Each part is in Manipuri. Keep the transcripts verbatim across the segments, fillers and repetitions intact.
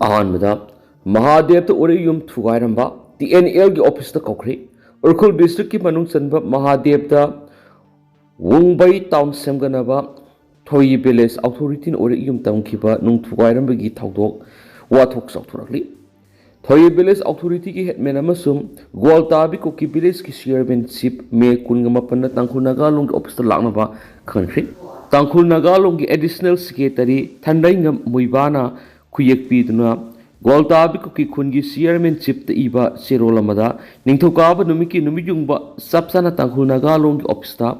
ꯑꯍꯥꯟꯕꯗ ꯃꯍꯥꯗꯦꯕꯇ ꯎꯔꯤꯌꯨꯝ ꯊꯨꯒꯥꯏꯔꯝꯕ ꯇꯤ ꯑꯦꯟ ꯑꯦꯜꯒꯤ ꯑꯣꯐꯤꯁꯇ ꯀꯧꯈ꯭ꯔꯦ꯫ ꯎꯈ꯭ꯔꯨꯜ ꯗꯤꯁꯇ꯭ꯔꯤꯛꯀꯤ ꯃꯅꯨꯡ ꯆꯟꯕ ꯃꯍꯥꯗꯦꯕꯇ ꯋꯨꯡꯕꯩ ꯇꯥꯎꯟ ꯁꯦꯝꯒꯠꯅꯕ ꯊꯣꯌꯤ ꯚꯤꯂꯦꯖ ꯑꯣꯊꯣꯔꯤꯇꯤꯅ ꯎꯔꯤꯌꯨꯝ ꯇꯝꯈꯤꯕ ꯅꯨꯡ ꯊꯨꯒꯥꯏꯔꯝꯕꯒꯤ ꯊꯧꯗꯣꯛ ꯋꯥꯊꯣꯛ ꯆꯥꯎꯊꯣꯔꯛꯂꯤ꯫ ꯊꯣꯌꯤ ꯚꯤꯂꯦꯖ ꯑꯣꯊꯣꯔꯤꯇꯤꯒꯤ ꯍꯦꯠꯃꯦꯟ ꯑꯃꯁꯨꯡ ꯒ꯭ꯋꯥꯜꯇꯥꯕꯤ ꯀꯨꯀꯤ ꯚꯤꯂꯦꯖꯀꯤ ꯆꯤꯌꯔꯃꯦꯟ ꯆꯤꯞ ꯃꯦ ꯀꯨꯟꯒ ꯃꯥꯄꯟꯗ ꯇꯥꯡꯈꯨꯜ ꯅꯥꯒꯥꯂꯣꯡꯒꯤ ꯑꯣꯐꯤꯁꯇ ꯂꯥꯛꯅꯕ ꯈꯪꯍꯟꯈ꯭ꯔꯦ꯫ ꯇꯥꯡꯈꯨꯜ ꯅꯥꯒꯥꯂꯣꯡꯒꯤ ꯑꯦꯗꯤꯁꯅꯦꯜ ꯁꯦꯀ꯭ꯔꯦꯇꯔꯤ ꯊꯟꯗꯩꯉꯝ ꯃꯨꯏꯕꯥꯅ ꯈꯨꯌꯦꯛ ꯄꯤꯗꯨꯅ ꯒ꯭ꯋꯥꯜꯇꯥꯕꯤ ꯀꯨꯀꯤ ꯈꯨꯟꯒꯤ ꯆꯤꯌꯔꯃꯦꯟ ꯆꯤꯞꯇ ꯏꯕ ꯆꯦꯔꯣꯜ ꯑꯃꯗ ꯅꯤꯡꯊꯧꯀꯥꯕ ꯅꯨꯃꯤꯠꯀꯤ ꯅꯨꯃꯤꯠ ꯌꯨꯡꯕ ꯆꯞ ꯆꯥꯅ ꯇꯥꯡꯈꯨꯜ ꯅꯥꯒꯥꯂꯣꯡꯒꯤ ꯑꯣꯐꯤꯁꯇ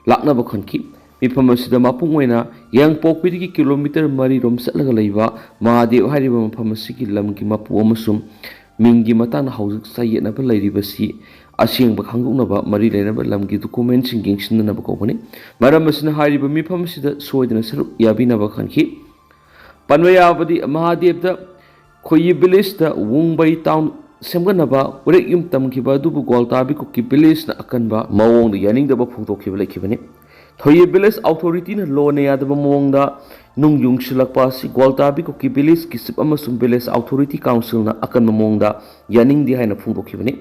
ꯂꯥꯛꯅꯕ ꯈꯟꯈꯤ꯫ ꯃꯤꯐꯝ ꯑꯁꯤꯗ ꯃꯄꯨꯡ ꯑꯣꯏꯅ ꯌꯥꯏꯉꯪꯄꯣꯛꯄꯤꯗꯒꯤ ꯀꯤꯂꯣꯃꯤꯇꯔ ꯃꯔꯤ ꯔꯣꯝ ꯆꯠꯂꯒ ꯂꯩꯕ ꯃꯍꯥꯗꯦꯕ ꯍꯥꯏꯔꯤꯕ ꯃꯐꯝ ꯑꯁꯤꯒꯤ ꯂꯝꯒꯤ ꯃꯄꯨ ꯑꯃꯁꯨꯡ ꯃꯤꯡꯒꯤ ꯃꯇꯥꯡꯗ ꯍꯧꯖꯤꯛ ꯆꯌꯦꯠꯅꯕ ꯂꯩꯔꯤꯕꯁꯤ ꯑꯁꯦꯡꯕ ꯈꯪꯗꯣꯛꯅꯕ ꯃꯔꯤ ꯂꯩꯅꯕ ꯂꯝꯒꯤ ꯗꯣꯀꯨꯃꯦꯟꯁꯤꯡ ꯌꯦꯡꯁꯤꯟꯅꯅꯕ ꯀꯧꯕꯅꯤ꯫ ꯃꯔꯝ ꯑꯁꯤꯅ ꯍꯥꯏꯔꯤꯕ ꯃꯤꯐꯝ ꯑꯁꯤꯗ ꯁꯣꯏꯗꯅ ꯁꯔꯨꯛ ꯌꯥꯕꯤꯅꯕ ꯈꯟꯈꯤ꯫ ꯄꯟꯕ ꯌꯥꯕꯗꯤ ꯃꯍꯥꯗꯦꯕꯇ ꯈꯣꯌꯤ ꯚꯤꯂꯦꯖꯇ ꯋꯨꯡꯕꯩ ꯇꯥꯎꯟ ꯁꯦꯝꯒꯠꯅꯕ ꯎꯔꯦꯛꯌꯨꯝ ꯇꯝꯈꯤꯕ ꯑꯗꯨꯕꯨ ꯒ꯭ꯋꯥꯜꯇꯥꯕꯤ ꯀꯨꯀꯤ ꯚꯤꯂꯦꯖꯅ ꯑꯀꯟꯕ ꯃꯑꯣꯡꯗ ꯌꯥꯅꯤꯡꯗꯕ ꯐꯣꯡꯗꯣꯛꯈꯤꯕ ꯂꯩꯈꯤꯕꯅꯤ꯫ ꯊꯣꯌꯤ ꯚꯤꯂꯦꯖ ꯑꯣꯊꯣꯔꯤꯇꯤꯅ ꯂꯣꯟꯅ ꯌꯥꯗꯕ ꯃꯑꯣꯡꯗ ꯅꯨꯡ ꯌꯨꯡꯁꯤꯜꯂꯛꯄ ꯑꯁꯤ ꯒ꯭ꯋꯥꯜꯇꯥꯕꯤ ꯀꯨꯀꯤ ꯚꯤꯂꯦꯖꯀꯤ ꯆꯤꯞ ꯑꯃꯁꯨꯡ ꯚꯤꯂꯦꯖ ꯑꯣꯊꯣꯔꯤꯇꯤ ꯀꯥꯎꯟꯁꯤꯜꯅ ꯑꯀꯟꯕ ꯃꯑꯣꯡꯗ ꯌꯥꯅꯤꯡꯗꯦ ꯍꯥꯏꯅ ꯐꯣꯡꯗꯣꯛꯈꯤꯕꯅꯤ꯫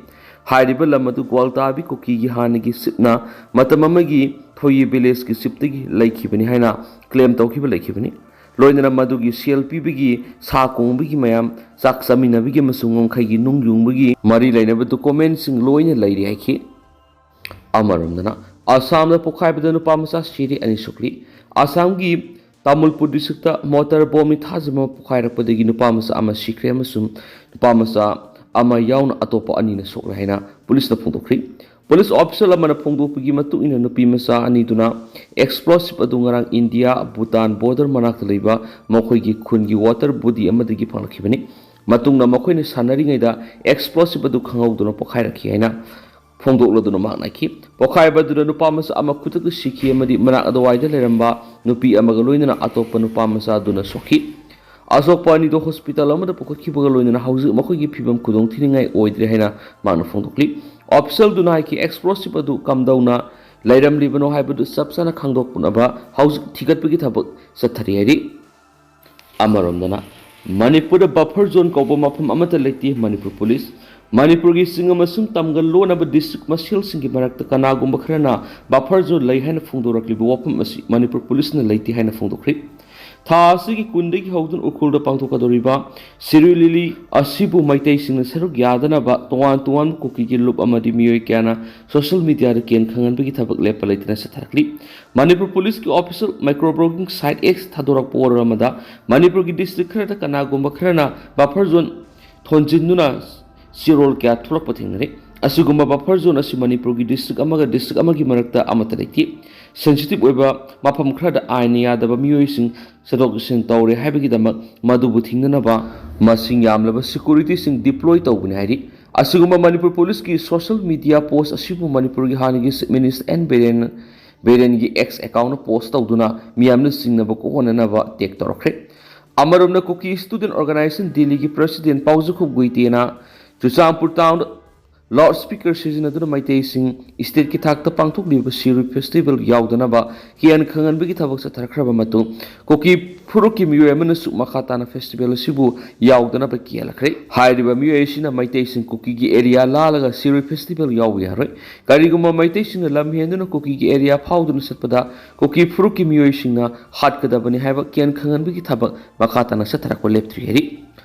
ꯍꯥꯏꯔꯤꯕ ꯂꯝ ꯑꯗꯨ ꯒ꯭ꯋꯥꯜꯇꯥꯕꯤ ꯀꯨꯀꯤꯒꯤ ꯍꯥꯟꯅꯒꯤ ꯆꯤꯞꯅ ꯃꯇꯝ ꯑꯃꯒꯤ ꯊꯣꯌꯤ ꯚꯤꯂꯦꯖꯀꯤ ꯆꯤꯞꯇꯒꯤ ꯂꯩꯈꯤꯕꯅꯤ ꯍꯥꯏꯅ ꯀ꯭ꯂꯦꯝ ꯇꯧꯈꯤꯕ ꯂꯩꯈꯤꯕꯅꯤ꯫ ꯂꯣꯏꯅꯅ ꯃꯗꯨꯒꯤ ꯁꯦꯜ ꯄꯤꯕꯒꯤ ꯁꯥ ꯀꯣꯡꯕꯒꯤ ꯃꯌꯥꯝ, ꯆꯥꯛ ꯆꯥꯃꯤꯟꯅꯕꯒꯤ ꯑꯃꯁꯨꯡ ꯉꯝꯈꯩꯒꯤ ꯅꯨꯡ ꯌꯨꯡꯕꯒꯤ ꯃꯔꯤ ꯂꯩꯅꯕ ꯗꯣꯀꯨꯃꯦꯟꯁꯤꯡ ꯂꯣꯏꯅ ꯂꯩꯔꯤ ꯍꯥꯏꯈꯤ꯫ ꯑꯃꯔꯣꯝꯗꯅ ꯑꯁꯥꯝꯗ ꯄꯣꯈꯥꯏꯕꯗ ꯅꯨꯄꯥ ꯃꯆꯥ ꯁꯤꯔꯦ, ꯑꯅꯤ ꯁꯣꯛꯂꯤ꯫ ꯑꯁꯥꯝꯒꯤ ꯇꯥꯃꯨꯜꯄꯨꯔ ꯗꯤꯁꯇ꯭ꯔꯤꯛꯇ ꯃꯣꯇꯔ ꯕꯣꯝꯅ ꯊꯥꯖꯤꯟꯕ ꯑꯃ ꯄꯣꯈꯥꯏꯔꯛꯄꯗꯒꯤ ꯅꯨꯄꯥ ꯃꯆꯥ ꯑꯃ ꯁꯤꯈ꯭ꯔꯦ ꯑꯃꯁꯨꯡ ꯅꯨꯄꯥ ꯃꯆꯥ ꯑꯃ ꯌꯥꯎꯅ ꯑꯇꯣꯞꯄ ꯑꯅꯤꯅ ꯁꯣꯛꯂꯦ ꯍꯥꯏꯅ ꯄꯨꯂꯤꯁꯅ ꯐꯣꯡꯗꯣꯛꯈ꯭ꯔꯤ꯫ ꯄꯨꯂꯤꯁ ꯑꯣꯐꯤꯁꯤꯌꯦꯜ ꯑꯃꯅ ꯐꯣꯡꯗꯣꯛꯄꯒꯤ ꯃꯇꯨꯡ ꯏꯟꯅ ꯅꯨꯄꯤ ꯃꯆꯥ ꯑꯅꯤꯗꯨꯅ ꯑꯦꯛꯁꯄ꯭ꯂꯣꯁꯤꯞ ꯑꯗꯨ ꯉꯔꯥꯡ ꯏꯟꯗꯤꯌꯥ ꯚꯨꯇꯥꯟ ꯕꯣꯔꯗꯔ ꯃꯅꯥꯛꯇ ꯂꯩꯕ ꯃꯈꯣꯏꯒꯤ ꯈꯨꯟꯒꯤ ꯋꯥꯇꯔ ꯕꯣꯗꯤ ꯑꯃꯗꯒꯤ ꯐꯪꯂꯛꯈꯤꯕꯅꯤ꯫ ꯃꯇꯨꯡꯗ ꯃꯈꯣꯏꯅ ꯁꯥꯟꯅꯔꯤꯉꯩꯗ ꯑꯦꯛꯁꯄ꯭ꯂꯣꯁꯤꯞ ꯑꯗꯨ ꯈꯪꯍꯧꯗꯅ ꯄꯣꯈꯥꯏꯔꯛꯈꯤ ꯍꯥꯏꯅ ꯐꯣꯡꯗꯣꯛꯂꯗꯨꯅ ꯃꯍꯥꯛꯅ ꯍꯥꯏꯈꯤ꯫ ꯄꯣꯈꯥꯏꯕ ꯑꯗꯨꯅ ꯅꯨꯄꯥ ꯃꯆꯥ ꯑꯃ ꯈꯨꯗꯛꯇ ꯁꯤꯈꯤ ꯑꯃꯗꯤ ꯃꯅꯥꯛ ꯑꯗꯨꯋꯥꯏꯗ ꯂꯩꯔꯝꯕ ꯅꯨꯄꯤ ꯑꯃꯒ ꯂꯣꯏꯅꯅ ꯑꯇꯣꯞꯄ ꯅꯨꯄꯥ ꯃꯆꯥ ꯑꯗꯨꯅ ꯁꯣꯛꯈꯤ꯫ ꯑꯁꯣꯛꯄ ꯑꯅꯤꯗꯨ ꯍꯣꯁꯄꯤꯇꯥꯜ ꯑꯃꯗ ꯄꯨꯈꯠꯈꯤꯕꯒ ꯂꯣꯏꯅꯅ ꯍꯧꯖꯤꯛ ꯃꯈꯣꯏꯒꯤ ꯐꯤꯕꯝ ꯈꯨꯗꯣꯡꯊꯤꯅꯤꯡꯉꯥꯏ ꯑꯣꯏꯗ꯭ꯔꯦ ꯍꯥꯏꯅ ꯃꯍꯥꯛꯅ ꯐꯣꯡꯗꯣꯛꯂꯤ꯫ ꯑꯣꯐꯤꯁꯤꯌꯦꯜꯗꯨꯅ ꯍꯥꯏꯈꯤ, ꯑꯦꯛꯁꯄ꯭ꯂꯣꯁꯤꯞ ꯑꯗꯨ ꯀꯝꯗꯧꯅ ꯂꯩꯔꯝꯂꯤꯕꯅꯣ ꯍꯥꯏꯕꯗꯨ ꯆꯞ ꯆꯥꯅ ꯈꯪꯗꯣꯛꯅꯕ ꯍꯧꯖꯤꯛ ꯊꯤꯒꯠꯄꯒꯤ ꯊꯕꯛ ꯆꯠꯊꯔꯤ ꯍꯥꯏꯔꯤ꯫ ꯑꯃꯔꯣꯝꯗꯅ ꯃꯅꯤꯄꯨꯔꯗ buffer zone ꯀꯧꯕ ꯃꯐꯝ ꯑꯃꯠꯇ ꯂꯩꯇꯦ꯫ ꯃꯅꯤꯄꯨꯔ ꯄꯨꯂꯤꯁ꯫ ꯃꯅꯤꯄꯨꯔꯒꯤ ꯆꯤꯡ ꯑꯃꯁꯨꯡ ꯇꯝꯒ ꯂꯣꯟꯅꯕ district ꯃꯁꯦꯜꯁꯤꯡꯒꯤ ꯃꯔꯛꯇ ꯀꯅꯥꯒꯨꯝꯕ ꯈꯔꯅ buffer zone ꯂꯩ ꯍꯥꯏꯅ ꯐꯣꯡꯗꯣꯔꯛꯂꯤꯕ ꯋꯥꯐꯝ ꯑꯁꯤ ꯃꯅꯤꯄꯨꯔ ꯄꯨꯂꯤꯁꯅ ꯂꯩꯇꯦ ꯍꯥꯏꯅ ꯐꯣꯡꯗꯣꯛꯈ꯭ꯔꯤ꯫ ꯊꯥ ꯑꯁꯤꯒꯤ ꯀꯨꯟꯗꯒꯤ ꯍꯧꯗꯨꯅ ꯎꯈ꯭ꯔꯨꯜꯗ ꯄꯥꯡꯊꯣꯛꯀꯗꯧꯔꯤꯕ ꯁꯤꯔꯨꯏ ꯂꯤꯂꯤ ꯑꯁꯤꯕꯨ ꯃꯩꯇꯩꯁꯤꯡꯅ ꯁꯔꯨꯛ ꯌꯥꯗꯅꯕ ꯇꯣꯉꯥꯟ ꯇꯣꯉꯥꯟꯕ ꯀꯨꯀꯤꯒꯤ ꯂꯨꯞ ꯑꯃꯗꯤ ꯃꯤꯑꯣꯏ ꯀꯌꯥꯅ social mediaꯗ ꯀꯦꯟ ꯈꯪꯍꯟꯕꯒꯤ ꯊꯕꯛ ꯂꯦꯞꯄ ꯂꯩꯇꯅ ꯆꯠꯊꯔꯛꯂꯤ꯫ ꯃꯅꯤꯄꯨꯔ ꯄꯨꯂꯤꯁꯀꯤ official micro blogging site X ꯊꯥꯗꯣꯔꯛꯄ ꯋꯥꯔꯣꯜ ꯑꯃꯗ ꯃꯅꯤꯄꯨꯔꯒꯤ district ꯈꯔꯗ ꯀꯅꯥꯒꯨꯝꯕ ꯈꯔꯅ buffer zone ꯊꯣꯟꯖꯤꯟꯗꯨꯅ ꯆꯦꯔꯣꯜ ꯀꯌꯥ ꯊꯣꯛꯂꯛꯄ ꯊꯦꯡꯅꯔꯦ꯫ ꯑꯁꯤꯒꯨꯝꯕ buffer zone ꯑꯁꯤ ꯃꯅꯤꯄꯨꯔꯒꯤ district ꯑꯃꯒ district ꯑꯃꯒꯤ ꯃꯔꯛꯇ ꯑꯃꯠꯇ ꯂꯩꯇꯦ꯫ Sensitive ꯑꯣꯏꯕ ꯃꯐꯝ ꯈꯔꯗ ꯑꯥꯏꯟꯅ ꯌꯥꯗꯕ ꯃꯤꯑꯣꯏꯁꯤꯡ ꯆꯠꯊꯣꯛ ꯆꯠꯁꯤꯟ ꯇꯧꯔꯦ ꯍꯥꯏꯕꯒꯤꯗꯃꯛ ꯃꯗꯨꯕꯨ ꯊꯤꯡꯅꯅꯕ ꯃꯁꯤꯡ ꯌꯥꯝꯂꯕ securityꯁꯤꯡ deploy ꯇꯧꯕꯅꯤ ꯍꯥꯏꯔꯤ꯫ ꯑꯁꯤꯒꯨꯝꯕ ꯃꯅꯤꯄꯨꯔ ꯄꯨꯂꯤꯁꯀꯤ social media post ꯑꯁꯤꯕꯨ ꯃꯅꯤꯄꯨꯔꯒꯤ ꯍꯥꯟꯅꯒꯤ Chief Minister N Biren, ꯕꯤꯔꯦꯟꯒꯤ X accountꯅ post ꯇꯧꯗꯨꯅ ꯃꯤꯌꯥꯝꯅ ꯆꯤꯡꯅꯕ ꯀꯣꯛꯍꯟꯅꯅꯕ tag ꯇꯧꯔꯛꯈ꯭ꯔꯦ꯫ ꯑꯃꯔꯣꯝꯗ ꯀꯨꯀꯤ student organization ꯗꯤꯜꯂꯤꯒꯤ president ꯄꯥꯎꯖꯈꯨꯞ ꯒꯨꯏꯇꯦꯅ ꯆꯨꯔꯆꯥꯟꯄꯨꯔ townꯗ loudspeaker ꯁꯤꯖꯤꯟꯅꯗꯨꯅ ꯃꯩꯇꯩꯁꯤꯡ stateꯀꯤ ꯊꯥꯛꯇ ꯄꯥꯡꯊꯣꯛꯂꯤꯕ ꯁꯤꯔꯨꯏ festival ꯌꯥꯎꯗꯅꯕ ꯀꯤꯌꯥꯟ ꯈꯪꯍꯟꯕꯒꯤ ꯊꯕꯛ ꯆꯠꯊꯔꯛꯈ꯭ꯔꯕ ꯃꯇꯨꯡ ꯀꯨꯀꯤ ꯐꯨꯔꯨꯞꯀꯤ ꯃꯤꯑꯣꯏ ꯑꯃꯅꯁꯨ ꯃꯈꯥ ꯇꯥꯅ festival ꯑꯁꯤꯕꯨ ꯌꯥꯎꯗꯅꯕ ꯀꯤꯍꯜꯂꯛꯈ꯭ꯔꯦ꯫ ꯍꯥꯏꯔꯤꯕ ꯃꯤꯑꯣꯏ ꯑꯁꯤꯅ ꯃꯩꯇꯩꯁꯤꯡ ꯀꯨꯀꯤꯒꯤ area ꯂꯥꯜꯂꯒ ꯁꯤꯔꯨꯏ festival ꯌꯥꯎꯕ ꯌꯥꯔꯣꯏ꯫ ꯀꯔꯤꯒꯨꯝꯕ ꯃꯩꯇꯩꯁꯤꯡꯅ ꯂꯝ ꯍꯦꯟꯗꯨꯅ ꯀꯨꯀꯤꯒꯤ area ꯐꯥꯎꯗꯨꯅ ꯆꯠꯄꯗ ꯀꯨꯀꯤ ꯐꯨꯔꯨꯞꯀꯤ ꯃꯤꯑꯣꯏꯁꯤꯡꯅ ꯍꯥꯠꯀꯗꯕꯅꯤ ꯍꯥꯏꯕ ꯀꯤꯌꯥꯟ ꯈꯪꯍꯟꯕꯒꯤ ꯊꯕꯛ ꯃꯈꯥ ꯇꯥꯅ ꯆꯠꯊꯔꯛꯄ ꯂꯦꯞꯇ꯭ꯔꯤ ꯍꯥꯏꯔꯤ꯫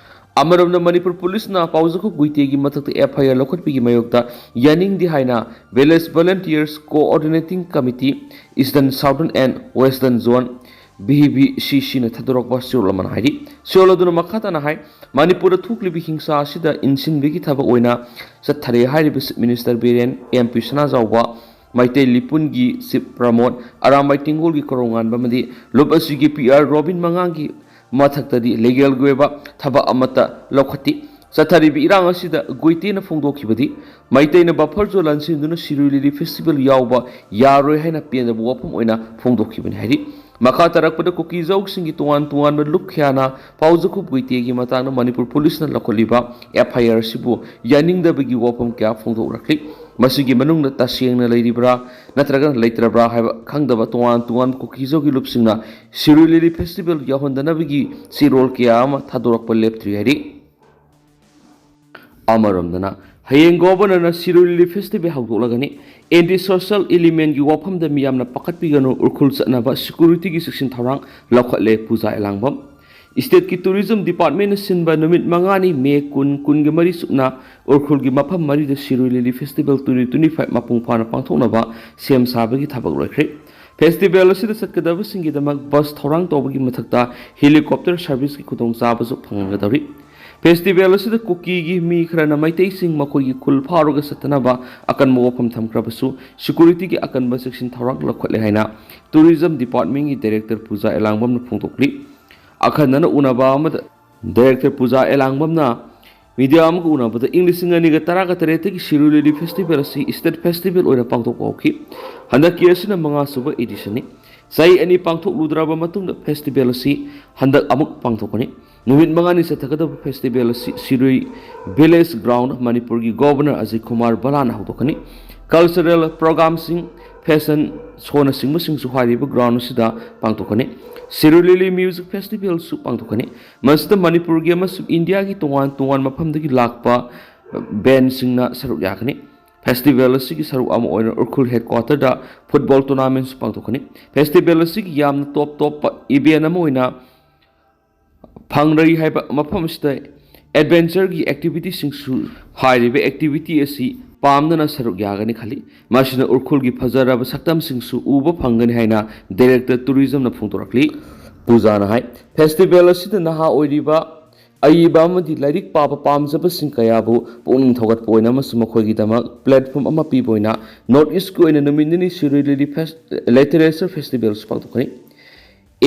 ꯑꯃꯔꯣꯝꯗ ꯃꯅꯤꯄꯨꯔ ꯄꯨꯂꯤꯁꯅ ꯄꯥꯎꯖꯈꯨꯞ ꯒꯨꯏꯇꯦꯒꯤ ꯃꯊꯛꯇ F I R ꯂꯧꯈꯠꯄꯒꯤ ꯃꯥꯌꯣꯛꯇ ꯌꯥꯅꯤꯡꯗꯦ ꯍꯥꯏꯅ Village Volunteers Coordinating Committee Eastern, Southern and Western Zone, V V C Cꯅ ꯊꯥꯗꯣꯔꯛꯄ ꯆꯦꯔꯣꯜ ꯑꯃꯅ ꯍꯥꯏꯔꯤ꯫ ꯆꯦꯔꯣꯜ ꯑꯗꯨꯅ ꯃꯈꯥ ꯇꯥꯅ ꯍꯥꯏ, ꯃꯅꯤꯄꯨꯔꯗ ꯊꯣꯛꯂꯤꯕ ꯍꯤꯡꯁꯥ ꯑꯁꯤꯗ ꯏꯟꯁꯤꯟꯕꯒꯤ ꯊꯕꯛ ꯑꯣꯏꯅ ꯆꯠꯊꯔꯦ ꯍꯥꯏꯔꯤꯕ Chief Minister Biren, M P ꯁꯅꯥꯖꯥꯎꯕ, ꯃꯩꯇꯩ ꯂꯤꯄꯨꯟꯒꯤ Chief ꯄ꯭ꯔꯃꯣꯗ, ꯑꯔꯥꯝꯕꯥꯏ ꯇꯦꯡꯒꯣꯜꯒꯤ ꯀꯣꯔꯧꯉꯥꯟꯕ ꯑꯃꯗꯤ ꯂꯨꯞ ꯑꯁꯤꯒꯤ P R ꯔꯣꯕꯤꯟ ꯃꯉꯥꯡꯒꯤ ꯃꯊꯛꯇꯗꯤ legalꯒꯤ ꯑꯣꯏꯕ ꯊꯕꯛ ꯑꯃꯠꯇ ꯂꯧꯈꯠꯇꯦ꯫ ꯆꯠꯊꯔꯤꯕ ꯏꯔꯥꯡ ꯑꯁꯤꯗ ꯒꯨꯏꯇꯦꯅ ꯐꯣꯡꯗꯣꯛꯈꯤꯕꯗꯤ ꯃꯩꯇꯩꯅ buffer zone ꯂꯥꯟꯁꯤꯟꯗꯨꯅ ꯁꯤꯔꯨꯏ ꯂꯤꯂꯤ festival ꯌꯥꯎꯕ ꯌꯥꯔꯣꯏ ꯍꯥꯏꯅ ꯄꯦꯟꯗꯕ ꯋꯥꯐꯝ ꯑꯣꯏꯅ ꯐꯣꯡꯗꯣꯛꯈꯤꯕꯅꯤ ꯍꯥꯏꯔꯤ꯫ ꯃꯈꯥ ꯇꯥꯔꯛꯄꯗ ꯀꯨꯀꯤꯖꯧꯁꯤꯡꯒꯤ ꯇꯣꯉꯥꯟ ꯇꯣꯉꯥꯟꯕ ꯂꯨꯞ ꯀꯌꯥꯅ ꯄꯥꯎꯖꯈꯨꯞ ꯒꯨꯏꯇꯦꯒꯤ ꯃꯇꯥꯡꯗ ꯃꯅꯤꯄꯨꯔ ꯄꯨꯂꯤꯁꯅ ꯂꯧꯈꯠꯂꯤꯕ F I R ꯑꯁꯤꯕꯨ ꯌꯥꯅꯤꯡꯗꯕꯒꯤ ꯋꯥꯐꯝ ꯀꯌꯥ ꯐꯣꯡꯗꯣꯛꯂꯛꯂꯤ꯫ ꯃꯁꯤꯒꯤ ꯃꯅꯨꯡꯗ ꯇꯁꯦꯡꯅ ꯂꯩꯔꯤꯕ꯭ꯔꯥ ꯅꯠꯇ꯭ꯔꯒꯅ ꯂꯩꯇ꯭ꯔꯕ꯭ꯔꯥ ꯍꯥꯏꯕ ꯈꯪꯗꯕ ꯇꯣꯉꯥꯟ ꯇꯣꯉꯥꯟꯕ ꯀꯨꯀꯤꯖꯣꯒꯤ ꯂꯨꯞꯁꯤꯡꯅ ꯁꯤꯔꯣꯏ ꯂꯤꯂꯤ ꯐꯦꯁꯇꯤꯚꯦꯜ ꯌꯥꯎꯍꯟꯗꯅꯕꯒꯤ ꯆꯦꯔꯣꯜ ꯀꯌꯥ ꯑꯃ ꯊꯥꯗꯣꯔꯛꯄ ꯂꯦꯞꯇ꯭ꯔꯤ ꯍꯥꯏꯔꯤ꯫ ꯑꯃꯔꯣꯝꯗꯅ ꯍꯌꯦꯡ ꯒꯣꯚꯔꯅꯔꯅ ꯁꯤꯔꯣꯏ ꯂꯤꯂꯤ ꯐꯦꯁꯇꯤꯚꯦꯜ ꯍꯧꯗꯣꯛꯂꯒꯅꯤ꯫ ꯑꯦꯟꯇꯤ ꯁꯣꯁꯤꯌꯦꯜ ꯏꯂꯤꯃꯦꯟꯒꯤ ꯋꯥꯐꯝꯗ ꯃꯤꯌꯥꯝꯅ ꯄꯥꯈꯠꯄꯤꯒꯅꯨ, ꯎꯔꯈꯨꯜ ꯆꯠꯅꯕ ꯁꯦꯀ꯭ꯌꯨꯔꯤꯇꯤꯒꯤ ꯆꯦꯛꯁꯤꯟ ꯊꯧꯔꯥꯡ ꯂꯧꯈꯠꯂꯦ ꯄꯨꯖꯥ ꯑꯦꯂꯥꯡꯕꯝ꯫ ꯁ꯭ꯇꯦꯠꯀꯤ ꯇꯨꯔꯤꯖꯝ ꯗꯤꯄꯥꯔꯠꯃꯦꯟꯅ ꯁꯤꯟꯕ ꯅꯨꯃꯤꯠ ꯃꯉꯥꯅꯤ, ꯃꯦ ꯀꯨꯟ, ꯀꯨꯟꯒ ꯃꯔꯤ ꯆꯨꯞꯅ ꯎꯔꯈꯨꯜꯒꯤ ꯃꯐꯝ ꯃꯔꯤꯗ ꯁꯤꯔꯣꯏ ꯂꯤꯂꯤ ꯐꯦꯁꯇꯤꯚꯦꯜ ꯇ꯭ꯋꯦꯟꯇꯤ ꯇ꯭ꯋꯦꯟꯇꯤ ꯐꯥꯏꯚ ꯃꯄꯨꯡ ꯐꯥꯅ ꯄꯥꯡꯊꯣꯛꯅꯕ ꯁꯦꯝ ꯁꯥꯕꯒꯤ ꯊꯕꯛ ꯂꯣꯏꯈ꯭ꯔꯦ꯫ ꯐꯦꯁꯇꯤꯚꯦꯜ ꯑꯁꯤꯗ ꯆꯠꯀꯗꯕꯁꯤꯡꯒꯤꯗꯃꯛ ꯕꯁ ꯊꯧꯔꯥꯡ ꯇꯧꯕꯒꯤ ꯃꯊꯛꯇ ꯍꯦꯂꯤꯀꯣꯞꯇꯔ ꯁꯔꯚꯤꯁꯀꯤ ꯈꯨꯗꯣꯡꯆꯥꯕꯁꯨ ꯐꯪꯍꯟꯒꯗꯧꯔꯤ꯫ ꯐꯦꯁꯇꯤꯚꯦꯜ ꯑꯁꯤꯗ ꯀꯨꯀꯤꯒꯤ ꯃꯤ ꯈꯔꯅ ꯃꯩꯇꯩꯁꯤꯡ ꯃꯈꯣꯏꯒꯤ ꯈꯨꯜ ꯐꯥꯎꯔꯒ ꯆꯠꯇꯅꯕ ꯑꯀꯟꯕ ꯋꯥꯐꯝ ꯊꯝꯈ꯭ꯔꯕꯁꯨ, ꯁꯦꯀ꯭ꯌꯨꯔꯤꯇꯤꯒꯤ ꯑꯀꯟꯕ ꯆꯦꯛꯁꯤꯟ ꯊꯧꯔꯥꯡ ꯂꯧꯈꯠꯂꯦ ꯍꯥꯏꯅ ꯇꯨꯔꯤꯖꯝ ꯗꯤꯄꯥꯔꯠꯃꯦꯟꯒꯤ ꯗꯥꯏꯔꯦꯛꯇꯔ ꯄꯨꯖꯥ ꯑꯦꯂꯥꯡꯕꯝꯅ ꯐꯣꯡꯗꯣꯛꯂꯤ꯫ ꯑꯈꯟꯅꯅ ꯎꯅꯕ ꯑꯃꯗ ꯗꯥꯏꯔꯦꯛꯇꯔ ꯄꯨꯖꯥ ꯑꯦꯂꯥꯡꯕꯝꯅ ꯃꯤꯗꯤꯌꯥ ꯑꯃꯒ ꯎꯅꯕꯗ ꯏꯪ ꯂꯤꯁꯤꯡ ꯑꯅꯤꯒ ꯇꯔꯥꯒ ꯇꯔꯦꯠꯇꯒꯤ ꯁꯤꯔꯣꯏ ꯂꯤꯂꯤ ꯐꯦꯁꯇꯤꯚꯦꯜ ꯑꯁꯤ ꯁ꯭ꯇꯦꯠ ꯐꯦꯁꯇꯤꯚꯦꯜ ꯑꯣꯏꯅ ꯄꯥꯡꯊꯣꯛꯄ ꯍꯧꯈꯤ꯫ ꯍꯟꯗꯛꯀꯤ ꯑꯁꯤꯅ ꯃꯉꯥꯁꯨꯕ ꯏꯗꯤꯁꯟꯅꯤ꯫ ꯆꯍꯤ ꯑꯅꯤ ꯄꯥꯡꯊꯣꯛꯂꯨꯗ꯭ꯔꯕ ꯃꯇꯨꯡꯗ ꯐꯦꯁꯇꯤꯚꯦꯜ ꯑꯁꯤ ꯍꯟꯗꯛ ꯑꯃꯨꯛ ꯄꯥꯡꯊꯣꯛꯀꯅꯤ꯫ ꯅꯨꯃꯤꯠ ꯃꯉꯥꯅꯤ ꯆꯠꯊꯒꯗꯕ ꯐꯦꯁꯇꯤꯚꯦꯜ ꯑꯁꯤ ꯁꯤꯔꯣꯏ ꯚꯤꯂꯦꯖ ꯒ꯭ꯔꯥꯎꯟꯗ ꯃꯅꯤꯄꯨꯔꯒꯤ ꯒꯣꯚꯔꯅꯔ ꯑꯖꯌ ꯀꯨꯃꯥꯔ ꯚꯜꯂꯥꯅ ꯍꯧꯗꯣꯛꯀꯅꯤ꯫ ꯀꯜꯆꯔꯦꯜ ꯄ꯭ꯔꯣꯒ꯭ꯔꯥꯝꯁꯤꯡ, ꯐꯦꯁꯟ ꯁꯣꯅꯆꯤꯡꯕꯁꯤꯡꯁꯨ ꯍꯥꯏꯔꯤꯕ ꯒ꯭ꯔꯥꯎꯟ ꯑꯁꯤꯗ ꯄꯥꯡꯊꯣꯛꯀꯅꯤ꯫ ꯁꯤꯔꯣꯏ ꯂꯤꯂꯤ ꯃ꯭ꯌꯨꯖꯤꯛ ꯐꯦꯁꯇꯤꯚꯦꯜꯁꯨ ꯄꯥꯡꯊꯣꯛꯀꯅꯤ꯫ ꯃꯁꯤꯗ ꯃꯅꯤꯄꯨꯔꯒꯤ ꯑꯃꯁꯨꯡ ꯏꯟꯗꯤꯌꯥꯒꯤ ꯇꯣꯉꯥꯟ ꯇꯣꯉꯥꯟꯕ ꯃꯐꯝꯗꯒꯤ ꯂꯥꯛꯄ ꯕꯦꯟꯁꯤꯡꯅ ꯁꯔꯨꯛ ꯌꯥꯒꯅꯤ꯫ ꯐꯦꯁꯇꯤꯚꯦꯜ ꯑꯁꯤꯒꯤ ꯁꯔꯨꯛ ꯑꯃ ꯑꯣꯏꯅ ꯎꯔꯈꯨꯜ ꯍꯦꯗꯀ꯭ꯋꯥꯇꯔꯗ ꯐꯨꯠꯕꯣꯜ ꯇꯣꯔꯅꯥꯃꯦꯟꯠꯁꯨ ꯄꯥꯡꯊꯣꯛꯀꯅꯤ꯫ ꯐꯦꯁꯇꯤꯚꯦꯜ ꯑꯁꯤꯒꯤ ꯌꯥꯝꯅ ꯇꯣꯞ ꯇꯣꯞꯄ ꯏꯚꯦꯟꯠ ꯑꯃ ꯑꯣꯏꯅ ꯐꯪꯔꯩ ꯍꯥꯏꯕ ꯃꯐꯝ ꯑꯁꯤꯗ ꯑꯦꯗꯚꯦꯟꯆꯔꯒꯤ ꯑꯦꯛꯇꯤꯚꯤꯇꯤꯁꯤꯡꯁꯨ, ꯍꯥꯏꯔꯤꯕ ꯑꯦꯛꯇꯤꯚꯤꯇꯤ ꯑꯁꯤ ꯄꯥꯝꯅꯅ ꯁꯔꯨꯛ ꯌꯥꯒꯅꯤ ꯈꯜꯂꯤ꯫ ꯃꯁꯤꯅ ꯎꯔꯈꯨꯜꯒꯤ ꯐꯖꯔꯕ ꯁꯛꯇꯝꯁꯤꯡꯁꯨ ꯎꯕ ꯐꯪꯒꯅꯤ ꯍꯥꯏꯅ ꯗꯥꯏꯔꯦꯛꯇꯔ ꯇꯨꯔꯤꯖꯝꯅ ꯐꯣꯡꯗꯣꯔꯛꯂꯤ꯫ ꯄꯨꯖꯥꯅ ꯍꯥꯏ, ꯐꯦꯁꯇꯤꯚꯦꯜ ꯑꯁꯤꯗ ꯅꯍꯥ ꯑꯣꯏꯔꯤꯕ ꯑꯏꯕ ꯑꯃꯗꯤ ꯂꯥꯏꯔꯤꯛ ꯄꯥꯕ ꯄꯥꯝꯖꯕꯁꯤꯡ ꯀꯌꯥꯕꯨ ꯄꯨꯛꯅꯤꯡ ꯊꯧꯒꯠꯄ ꯑꯣꯏꯅ ꯑꯃꯁꯨꯡ ꯃꯈꯣꯏꯒꯤꯗꯃꯛ ꯄ꯭ꯂꯦꯠꯐꯣꯝ ꯑꯃ ꯄꯤꯕ ꯑꯣꯏꯅ ꯅꯣꯔꯠ ꯏꯁꯀꯤ ꯑꯣꯏꯅ ꯅꯨꯃꯤꯠ ꯅꯤꯅꯤ ꯁꯤꯔꯣꯏ ꯂꯤꯂꯤ ꯐꯦꯁ-, ꯂꯤꯇꯔꯦꯆꯔ ꯐꯦꯁꯇꯤꯚꯦꯜꯁꯨ ꯄꯥꯡꯊꯣꯛꯀꯅꯤ꯫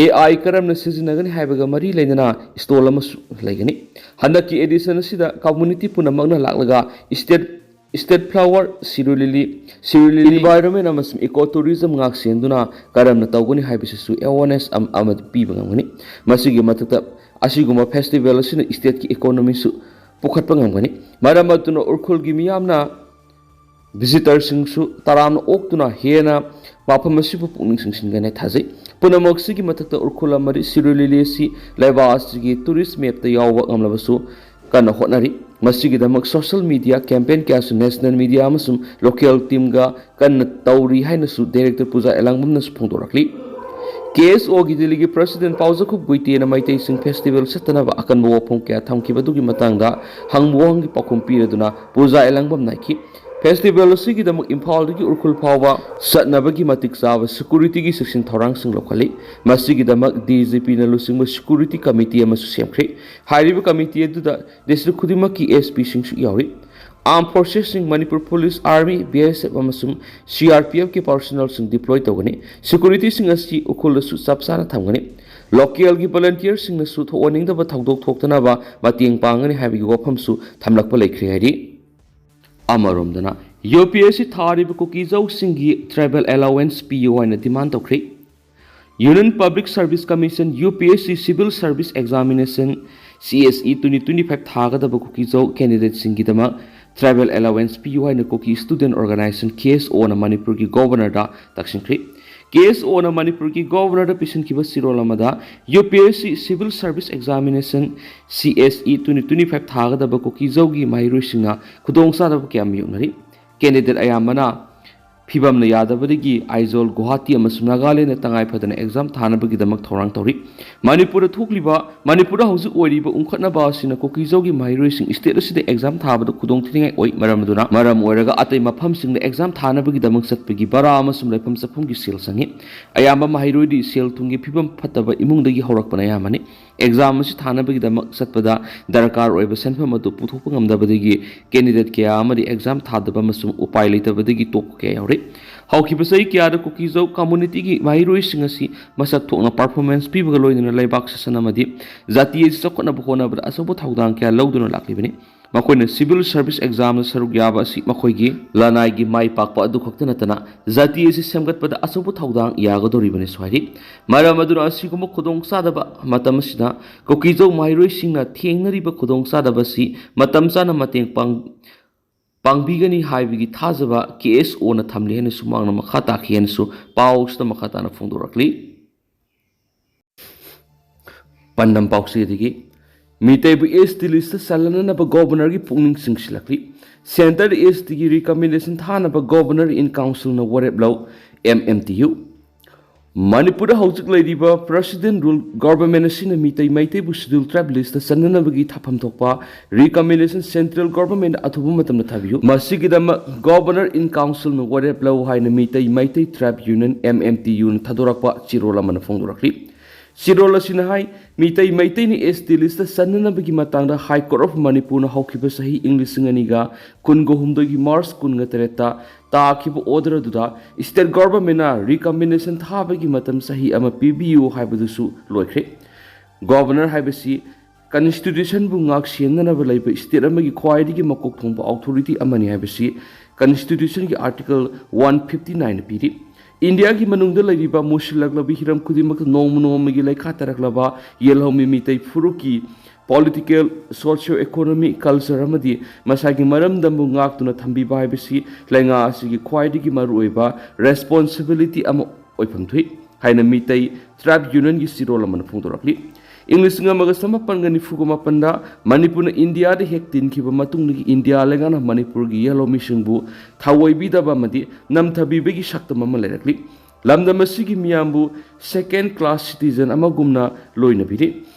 ꯑꯦ ꯑꯥꯏ ꯀꯔꯝꯅ ꯁꯤꯖꯤꯟꯅꯒꯅꯤ ꯍꯥꯏꯕꯒ ꯃꯔꯤ ꯂꯩꯅꯅ ꯁ꯭ꯇꯣꯜ ꯑꯃꯁꯨ ꯂꯩꯒꯅꯤ꯫ ꯍꯟꯗꯛꯀꯤ ꯑꯦꯗꯤꯁꯟ ꯑꯁꯤꯗ ꯀꯝꯃ꯭ꯌꯨꯅꯤꯇꯤ ꯄꯨꯝꯅꯃꯛꯅ ꯂꯥꯛꯂꯒ ꯁ꯭ꯇꯦꯠ, ꯁ꯭ꯇꯦꯠ ꯐ꯭ꯂꯥꯋꯔ, ꯁꯤꯔꯣꯏ ꯂꯤꯂꯤ, ꯁꯤꯔꯣꯏ ꯂꯤꯂꯤ ꯏꯟꯚꯥꯏꯔꯣꯟꯃꯦꯟ ꯑꯃꯁꯨꯡ ꯏꯀꯣ ꯇꯨꯔꯤꯖꯝ ꯉꯥꯛ ꯁꯦꯟꯗꯨꯅ ꯀꯔꯝꯅ ꯇꯧꯒꯅꯤ ꯍꯥꯏꯕꯁꯤꯁꯨ ꯑꯦꯋꯥꯔꯅꯦꯁ ꯑꯃ, ꯑꯃ ꯄꯤꯕ ꯉꯝꯒꯅꯤ꯫ ꯃꯁꯤꯒꯤ ꯃꯊꯛꯇ ꯑꯁꯤꯒꯨꯝꯕ ꯐꯦꯁꯇꯤꯚꯦꯜ ꯑꯁꯤꯅ ꯁ꯭ꯇꯦꯠꯀꯤ ꯏꯀꯣꯅꯣꯃꯤꯁꯨ ꯄꯨꯈꯠꯄ ꯉꯝꯒꯅꯤ꯫ ꯃꯔꯝ ꯑꯗꯨꯅ ꯎꯔꯈꯨꯜꯒꯤ ꯃꯤꯌꯥꯝꯅ ꯚꯤꯖꯤꯇꯔꯁꯤꯡꯁꯨ ꯇꯔꯥꯝꯅ ꯑꯣꯛꯇꯨꯅ ꯍꯦꯟꯅ ꯃꯐꯝ ꯑꯁꯤꯕꯨ ꯄꯨꯛꯅꯤꯡ ꯆꯤꯡꯁꯤꯟꯒꯅꯤ ꯊꯥꯖꯩ꯫ ꯄꯨꯝꯅꯃꯛꯁꯤꯒꯤ ꯃꯊꯛꯇ ꯎꯈ꯭ꯔꯨꯜ ꯑꯃꯗꯤ ꯁꯤꯔꯣꯏ ꯂꯤꯂꯤ ꯑꯁꯤ ꯂꯩꯕꯥꯛ ꯑꯁꯤꯒꯤ ꯇꯨꯔꯤꯁ ꯃꯦꯞꯇ ꯌꯥꯎꯕ ꯉꯝꯂꯕꯁꯨ ꯀꯟꯅ ꯍꯣꯠꯅꯔꯤ꯫ ꯃꯁꯤꯒꯤꯗꯃꯛ ꯁꯣꯁꯤꯌꯦꯜ ꯃꯤꯗꯤꯌꯥ ꯀꯦꯝꯄꯦꯟ ꯀꯌꯥꯁꯨ ꯅꯦꯁꯅꯦꯜ ꯃꯤꯗꯤꯌꯥ ꯑꯃꯁꯨꯡ ꯂꯣꯀꯦꯜ ꯇꯤꯝꯒ ꯀꯟꯅ ꯇꯧꯔꯤ ꯍꯥꯏꯅꯁꯨ ꯗꯥꯏꯔꯦꯛꯇꯔ ꯄꯨꯖꯥ ꯑꯦꯂꯥꯡꯕꯝꯅꯁꯨ ꯐꯣꯡꯗꯣꯔꯛꯂꯤ꯫ ꯀꯦ ꯑꯦꯁ ꯑꯣꯒꯤ ꯗꯤꯜꯂꯤꯒꯤ ꯄ꯭ꯔꯁꯤꯗꯦꯟ ꯄꯥꯎꯖꯈꯨꯞ ꯒꯨꯏꯇꯦꯅ ꯃꯩꯇꯩꯁꯤꯡ ꯐꯦꯁꯇꯤꯚꯦꯜ ꯆꯠꯇꯅꯕ ꯑꯀꯟꯕ ꯋꯥꯐꯝ ꯀꯌꯥ ꯊꯝꯈꯤꯕꯗꯨꯒꯤ ꯃꯇꯥꯡꯗ ꯍꯪꯕ ꯋꯥꯍꯪꯒꯤ ꯄꯥꯎꯈꯨꯝ ꯄꯤꯔꯗꯨꯅ ꯄꯨꯖꯥ ꯑꯦꯂꯥꯡꯕꯝꯅ ꯍꯥꯏꯈꯤ, ꯐꯦꯁꯇꯤꯚꯦꯜ ꯑꯁꯤꯒꯤꯗꯃꯛ ꯏꯝꯐꯥꯜꯗꯒꯤ ꯎꯈ꯭ꯔꯨꯜ ꯐꯥꯎꯕ ꯆꯠꯅꯕꯒꯤ ꯃꯇꯤꯛ ꯆꯥꯕ ꯁꯦꯀꯨꯔꯤꯇꯤꯒꯤ ꯆꯦꯛꯁꯤꯟ ꯊꯧꯔꯥꯡꯁꯤꯡ ꯂꯧꯈꯠꯂꯤ꯫ ꯃꯁꯤꯒꯤꯗꯃꯛ ꯗꯤ ꯖꯤ ꯄꯤꯅ ꯂꯨꯆꯤꯡꯕ ꯁꯦꯀꯨꯔꯤꯇꯤ ꯀꯃꯤꯇꯤ ꯑꯃꯁꯨ ꯁꯦꯝꯈ꯭ꯔꯦ꯫ ꯍꯥꯏꯔꯤꯕ ꯀꯃꯤꯇꯤ ꯑꯗꯨꯗ ꯗꯤꯁꯇ꯭ꯔꯤꯛ ꯈꯨꯗꯤꯡꯃꯛꯀꯤ ꯑꯦꯁ ꯄꯤꯁꯤꯡꯁꯨ ꯌꯥꯎꯔꯤ꯫ ꯑꯥꯔꯝ ꯐꯣꯔꯁꯦꯁꯁꯤꯡ, ꯃꯅꯤꯄꯨꯔ ꯄꯨꯂꯤꯁ, ꯑꯥꯔꯃꯤ, ꯕꯤ ꯑꯦꯁ ꯑꯦꯐ ꯑꯃꯁꯨꯡ ꯁꯤ ꯑꯥꯔ ꯄꯤ ꯑꯦꯐꯀꯤ ꯄꯥꯔꯁꯣꯅꯦꯜꯁꯤꯡ ꯗꯤꯄ꯭ꯂꯣꯏ ꯇꯧꯒꯅꯤ꯫ ꯁꯦꯀꯨꯔꯤꯇꯤꯁꯤꯡ ꯑꯁꯤ ꯎꯈ꯭ꯔꯨꯜꯗꯁꯨ ꯆꯞ ꯆꯥꯅ ꯊꯝꯒꯅꯤ꯫ ꯂꯣꯀꯦꯜꯒꯤ ꯚꯣꯂꯟꯇꯤꯌꯔꯁꯤꯡꯅꯁꯨ ꯊꯣꯛꯍꯟꯅꯤꯡꯗꯕ ꯊꯧꯗꯣꯛ ꯊꯣꯛꯇꯅꯕ ꯃꯇꯦꯡ ꯄꯥꯡꯒꯅꯤ ꯍꯥꯏꯕꯒꯤ ꯋꯥꯐꯝꯁꯨ ꯊꯝꯂꯛꯄ ꯂꯩꯈ꯭ꯔꯦ ꯍꯥꯏꯔꯤ꯫ ꯑꯃꯔꯣꯝꯗꯅ, ꯌꯨ ꯄꯤ ꯑꯦꯁ ꯁꯤ ꯊꯥꯔꯤꯕ ꯀꯨꯀꯤꯖꯧꯁꯤꯡꯒꯤ ꯇ꯭ꯔꯥꯏꯕꯦꯜ ꯑꯦꯂꯥꯋꯦꯟꯁ ꯄꯤꯌꯨ ꯍꯥꯏꯅ ꯗꯤꯃꯥꯟ ꯇꯧꯈ꯭ꯔꯦ꯫ Union Public Service Commission, U P S C, Civil Service Examination, C S E, twenty twenty-five ꯊꯥꯒꯗꯕ ꯀꯨꯀꯤꯖꯧ ꯀꯦꯟꯗꯤꯗꯦꯠꯁꯤꯡꯒꯤꯗꯃꯛ ꯇ꯭ꯔꯥꯏꯕꯦꯜ ꯑꯦꯂꯥꯋꯦꯟꯁ ꯄꯤꯌꯨ ꯍꯥꯏꯅ ꯀꯨꯀꯤ ꯁ꯭ꯇꯨꯗꯦꯟꯠ ꯑꯣꯔꯒꯅꯥꯏꯖꯦꯁꯟ, ꯀꯦ ꯑꯦꯁ ꯑꯣꯅ ꯃꯅꯤꯄꯨꯔꯒꯤ ꯒꯣꯕꯔꯅꯔꯗ ꯇꯛꯁꯤꯟꯈ꯭ꯔꯦ꯫ ꯀꯦ ꯑꯦꯁ ꯑꯣꯅ ꯃꯅꯤꯄꯨꯔꯒꯤ ꯒꯣꯕꯔꯅꯔꯗ ꯄꯤꯁꯤꯟꯈꯤꯕ ꯆꯦꯔꯣꯜ ꯑꯃꯗ, U P S C, Civil Service Examination, C S E, twenty twenty-five ꯊꯥꯒꯗꯕ ꯀꯨꯀꯤꯖꯧꯒꯤ ꯃꯍꯩꯔꯣꯏꯁꯤꯡꯅ ꯈꯨꯗꯣꯡꯆꯥꯗꯕ ꯀꯌꯥ ꯃꯥꯌꯣꯛꯅꯔꯤ꯫ ꯀꯦꯟꯗꯤꯗꯦꯠ ꯑꯌꯥꯝꯕꯅ ꯐꯤꯕꯝꯅ ꯌꯥꯗꯕꯗꯒꯤ ꯑꯥꯏꯖꯣꯜ, ꯒꯨꯋꯥꯍꯥꯇꯤ ꯑꯃꯁꯨꯡ ꯅꯥꯒꯥꯂꯦꯟꯗ ꯇꯉꯥꯏ ꯐꯗꯅ ꯑꯦꯛꯖꯥꯝ ꯊꯥꯅꯕꯒꯤꯗꯃꯛ ꯊꯧꯔꯥꯡ ꯇꯧꯔꯤ꯫ ꯃꯅꯤꯄꯨꯔꯗ ꯊꯣꯛꯂꯤꯕ, ꯃꯅꯤꯄꯨꯔꯗ ꯍꯧꯖꯤꯛ ꯑꯣꯏꯔꯤꯕ ꯎꯪꯈꯠꯅꯕ ꯑꯁꯤꯅ ꯀꯨꯀꯤꯖꯧꯒꯤ ꯃꯍꯩꯔꯣꯏꯁꯤꯡ ꯁ꯭ꯇꯦꯠ ꯑꯁꯤꯗ ꯑꯦꯛꯖꯥꯝ ꯊꯥꯕꯗ ꯈꯨꯗꯣꯡ ꯊꯤꯅꯤꯡꯉꯥꯏ ꯑꯣꯏ꯫ ꯃꯔꯝ ꯑꯗꯨꯅ, ꯃꯔꯝ ꯑꯣꯏꯔꯒ ꯑꯇꯩ ꯃꯐꯝꯁꯤꯡꯗ ꯑꯦꯛꯖꯥꯝ ꯊꯥꯅꯕꯒꯤꯗꯃꯛ ꯆꯠꯄꯒꯤ ꯚꯔꯥ ꯑꯃꯁꯨꯡ ꯂꯩꯐꯝ ꯆꯥꯐꯝꯒꯤ ꯁꯦꯜ ꯆꯪꯏ꯫ ꯑꯌꯥꯝꯕ ꯃꯍꯩꯔꯣꯏꯗꯤ ꯁꯦꯜ ꯊꯨꯝꯒꯤ ꯐꯤꯕꯝ ꯐꯠꯇꯕ ꯏꯃꯨꯡꯗꯒꯤ ꯍꯧꯔꯛꯄꯅ ꯑꯌꯥꯝꯕꯅꯤ꯫ ꯑꯦꯛꯖꯥꯝ ꯑꯁꯤ ꯊꯥꯅꯕꯒꯤꯗꯃꯛ ꯆꯠꯄꯗ ꯗꯔꯀꯥꯔ ꯑꯣꯏꯕ ꯁꯦꯟꯐꯝ ꯑꯗꯨ ꯄꯨꯊꯣꯛꯄ ꯉꯝꯗꯕꯗꯒꯤ ꯀꯦꯟꯗꯤꯗꯦꯠ ꯀꯌꯥ ꯑꯃꯗꯤ ꯑꯦꯛꯖꯥꯝ ꯊꯥꯗꯕ ꯑꯃꯁꯨꯡ ꯎꯄꯥꯏ ꯂꯩꯇꯕꯗꯒꯤ ꯇꯣꯛꯄ ꯀꯌꯥ ꯌꯥꯎꯔꯤ꯫ ꯍꯧꯈꯤꯕ ꯆꯍꯤ ꯀꯌꯥꯗ ꯀꯨꯀꯤꯖꯧ ꯀꯝꯃꯨꯅꯤꯇꯤꯒꯤ ꯃꯍꯩꯔꯣꯏꯁꯤꯡ ꯑꯁꯤ ꯃꯁꯛ ꯊꯣꯛꯅ ꯄꯔꯐꯣꯔꯃꯦꯟꯁ ꯄꯤꯕꯒ ꯂꯣꯏꯅꯅ ꯂꯩꯕꯥꯛ ꯁꯥꯁꯟ ꯑꯃꯗꯤ ꯖꯥꯇꯤ ꯑꯁꯤ ꯆꯥꯎꯈꯠꯅꯕ ꯍꯣꯠꯅꯕꯗ ꯑꯆꯧꯕ ꯊꯧꯗꯥꯡ ꯀꯌꯥ ꯂꯧꯗꯨꯅ ꯂꯥꯛꯂꯤꯕꯅꯤ꯫ ꯃꯈꯣꯏꯅ ꯁꯤꯚꯤꯜ ꯁꯔꯚꯤꯁ ꯑꯦꯛꯖꯥꯝꯗ ꯁꯔꯨꯛ ꯌꯥꯕ ꯑꯁꯤ ꯃꯈꯣꯏꯒꯤ ꯂꯅꯥꯏꯒꯤ ꯃꯥꯏ ꯄꯥꯛꯄ ꯑꯗꯨ ꯈꯛꯇ ꯅꯠꯇꯅ ꯖꯥꯇꯤ ꯑꯁꯤ ꯁꯦꯝꯒꯠꯄꯗ ꯑꯆꯧꯕ ꯊꯧꯗꯥꯡ ꯌꯥꯒꯗꯧꯔꯤꯕꯅꯤꯁꯨ ꯍꯥꯏꯔꯤ꯫ ꯃꯔꯝ ꯑꯗꯨꯅ ꯑꯁꯤꯒꯨꯝꯕ ꯈꯨꯗꯣꯡꯆꯥꯗꯕ ꯃꯇꯝ ꯑꯁꯤꯗ ꯀꯨꯀꯤꯖꯧ ꯃꯍꯩꯔꯣꯏꯁꯤꯡꯅ ꯊꯦꯡꯅꯔꯤꯕ ꯈꯨꯗꯣꯡꯆꯥꯗꯕ ꯑꯁꯤ ꯃꯇꯝ ꯆꯥꯅ ꯃꯇꯦꯡ ꯄꯥꯡ-, ꯄꯥꯡꯕꯤꯒꯅꯤ ꯍꯥꯏꯕꯒꯤ ꯊꯥꯖꯕ ꯀꯦ ꯑꯦꯁ ꯑꯣꯅ ꯊꯝꯂꯤ ꯍꯥꯏꯅꯁꯨ ꯃꯍꯥꯛꯅ ꯃꯈꯥ ꯇꯥꯈꯤ ꯍꯥꯏꯅꯁꯨ ꯄꯥꯎꯁꯤꯗ ꯃꯈꯥ ꯇꯥꯅ ꯐꯣꯡꯗꯣꯔꯛꯂꯤ꯫ ꯄꯥꯟꯗꯝ ꯄꯥꯎꯆꯦꯗꯒꯤ ꯃꯤꯇꯩꯕꯨ ꯑꯦꯁ ꯇꯤ ꯂꯤꯁꯇ ꯆꯜꯍꯟꯅꯅꯕ ꯒꯣꯚꯔꯅꯔꯒꯤ ꯄꯨꯛꯅꯤꯡ ꯆꯤꯡꯁꯤꯜꯂꯛꯂꯤ꯫ ꯁꯦꯟꯇꯔꯗ ꯑꯦꯁ ꯇꯤꯒꯤ ꯔꯤꯀꯃꯦꯟꯗꯦꯁꯟ ꯊꯥꯅꯕ ꯒꯣꯚꯔꯅꯔ ꯏꯟ ꯀꯥꯎꯟꯁꯤꯜꯅ ꯋꯥꯔꯦꯞ ꯂꯧ, ꯑꯦꯝ ꯑꯦꯝ ꯇꯤ ꯌꯨ꯫ ꯃꯅꯤꯄꯨꯔꯗ ꯍꯧꯖꯤꯛ ꯂꯩꯔꯤꯕ ꯄ꯭ꯔꯦꯁꯤꯗꯦꯟ ꯔꯨꯜ ꯒꯣꯚꯔꯟꯃꯦꯟꯠ ꯑꯁꯤꯅ ꯃꯤꯇꯩ ꯃꯩꯇꯩꯕꯨ ꯁꯦꯗ꯭ꯌꯨꯜ ꯇ꯭ꯔꯥꯏꯕ ꯂꯤꯁꯇ ꯆꯟꯅꯅꯕꯒꯤ ꯊꯥꯐꯝ ꯊꯣꯛꯄ ꯔꯤꯀꯃꯦꯟꯗꯦꯁꯟ ꯁꯦꯟꯇ꯭ꯔꯦꯜ ꯒꯣꯚꯔꯟꯃꯦꯟꯠꯅ ꯑꯊꯨꯕ ꯃꯇꯝꯗ ꯊꯥꯕꯤꯌꯨ꯫ ꯃꯁꯤꯒꯤꯗꯃꯛ ꯒꯣꯚꯔꯅꯔ ꯏꯟ ꯀꯥꯎꯟꯁꯤꯜꯅ ꯋꯥꯔꯦꯞ ꯂꯧ ꯍꯥꯏꯅ ꯃꯤꯇꯩ ꯃꯩꯇꯩ ꯇ꯭ꯔꯥꯏꯕ ꯌꯨꯅꯤꯌꯟ, ꯑꯦꯝ ꯑꯦꯝ ꯇꯤ ꯌꯨꯅ ꯊꯥꯗꯣꯔꯛꯄ ꯆꯦꯔꯣꯜ ꯑꯃꯅ ꯐꯣꯡꯗꯣꯔꯛꯂꯤ꯫ ꯆꯦꯔꯣꯜ ꯑꯁꯤꯅ ꯍꯥꯏ, ꯃꯤꯇꯩ ꯃꯩꯇꯩꯅ ꯑꯦꯁ ꯇꯤ ꯂꯤꯁꯇ ꯆꯟꯅꯅꯕꯒꯤ ꯃꯇꯥꯡꯗ ꯍꯥꯏ ꯀꯣꯔꯠ ꯑꯣꯐ ꯃꯅꯤꯄꯨꯔꯅ ꯍꯧꯈꯤꯕ ꯆꯍꯤ ꯏꯪ ꯂꯤꯁꯤꯡ ꯑꯅꯤꯒ ꯀꯨꯟꯒ ꯍꯨꯝꯗꯣꯏꯒꯤ ꯃꯥꯔꯆ ꯀꯨꯟꯒ ꯇꯔꯦꯠꯇ ꯇꯥꯈꯤꯕ ꯑꯣꯔꯗꯔ ꯑꯗꯨꯗ ꯁ꯭ꯇꯦꯠ ꯒꯣꯚꯔꯟꯃꯦꯟꯠꯅ ꯔꯤꯀꯃꯦꯟꯗꯦꯁꯟ ꯊꯥꯕꯒꯤ ꯃꯇꯝ ꯆꯍꯤ ꯑꯃ ꯄꯤꯕꯤꯌꯨ ꯍꯥꯏꯕꯗꯨꯁꯨ ꯂꯣꯏꯈ꯭ꯔꯦ꯫ ꯒꯣꯚꯔꯅꯔ ꯍꯥꯏꯕꯁꯤ ꯀꯟꯁꯇꯤꯇ꯭ꯌꯨꯁꯟꯕꯨ ꯉꯥꯛ ꯁꯦꯟꯅꯅꯕ ꯂꯩꯕ ꯁ꯭ꯇꯦꯠ ꯑꯃꯒꯤ ꯈ꯭ꯋꯥꯏꯗꯒꯤ ꯃꯀꯣꯛ ꯊꯣꯡꯕ ꯑꯣꯊꯣꯔꯤꯇꯤ ꯑꯃꯅꯤ ꯍꯥꯏꯕꯁꯤ ꯀꯟꯁꯇꯤꯇ꯭ꯌꯨꯁꯟꯒꯤ ꯑꯥꯔꯇꯤꯀꯜ ꯋꯥꯟ ꯐꯤꯐꯇꯤ ꯅꯥꯏꯟꯅ ꯄꯤꯔꯤ꯫ ꯏꯟꯗꯤꯌꯥꯒꯤ ꯃꯅꯨꯡꯗ ꯂꯩꯔꯤꯕ ꯃꯨꯁꯤꯜꯂꯛꯂꯕ ꯍꯤꯔꯝ ꯈꯨꯗꯤꯡꯃꯛꯇ ꯅꯣꯡꯃ ꯅꯣꯡꯃꯒꯤ ꯂꯩꯈꯥ ꯇꯥꯔꯛꯂꯕ ꯌꯦꯜꯍꯧꯃꯤ ꯃꯤꯇꯩ ꯐꯨꯔꯨꯞꯀꯤ ꯄꯣꯂꯤꯇꯤꯀꯦꯜ, ꯁꯣꯁꯤꯌꯣ ꯏꯀꯣꯅꯣꯃꯤ, ꯀꯜꯆꯔ ꯑꯃꯗꯤ ꯃꯁꯥꯒꯤ ꯃꯔꯝꯗꯝꯕꯨ ꯉꯥꯛꯇꯨꯅ ꯊꯝꯕꯤꯕ ꯍꯥꯏꯕꯁꯤ ꯂꯩꯉꯥꯛ ꯑꯁꯤꯒꯤ ꯈ꯭ꯋꯥꯏꯗꯒꯤ ꯃꯔꯨꯑꯣꯏꯕ ꯔꯦꯁꯄꯣꯟꯁꯤꯕꯤꯂꯤꯇꯤ ꯑꯃ ꯑꯣꯏꯐꯝ ꯊꯣꯛꯏ ꯍꯥꯏꯅ ꯃꯤꯇꯩ ꯇ꯭ꯔꯥꯏꯕ ꯌꯨꯅꯤꯌꯟꯒꯤ ꯆꯦꯔꯣꯜ ꯑꯃꯅ ꯐꯣꯡꯗꯣꯔꯛꯂꯤ꯫ ꯏꯪ ꯂꯤꯁꯤꯡ ꯑꯃꯒ ꯆꯃꯥꯄꯟꯒ ꯅꯤꯐꯨꯒ ꯃꯥꯄꯟꯗ ꯃꯅꯤꯄꯨꯔꯅ ꯏꯟꯗꯤꯌꯥꯗ ꯍꯦꯛ ꯇꯤꯟꯈꯤꯕ ꯃꯇꯨꯡꯗꯒꯤ ꯏꯟꯗꯤꯌꯥ ꯂꯩꯉꯥꯛꯅ ꯃꯅꯤꯄꯨꯔꯒꯤ ꯌꯦꯜꯍꯧꯃꯤꯁꯤꯡꯕꯨ ꯊꯑꯣꯏꯕꯤꯗꯕ ꯑꯃꯗꯤ ꯅꯝꯊꯕꯤꯕꯒꯤ ꯁꯛꯇꯝ ꯑꯃ ꯂꯩꯔꯛꯂꯤ꯫ ꯂꯝꯗꯝ ꯑꯁꯤꯒꯤ ꯃꯤꯌꯥꯝꯕꯨ ꯁꯦꯀꯦꯟ ꯀ꯭ꯂꯥꯁ ꯁꯤꯇꯤꯖꯟ ꯑꯃꯒꯨꯝꯅ ꯂꯣꯏꯅꯕꯤꯔꯤ꯫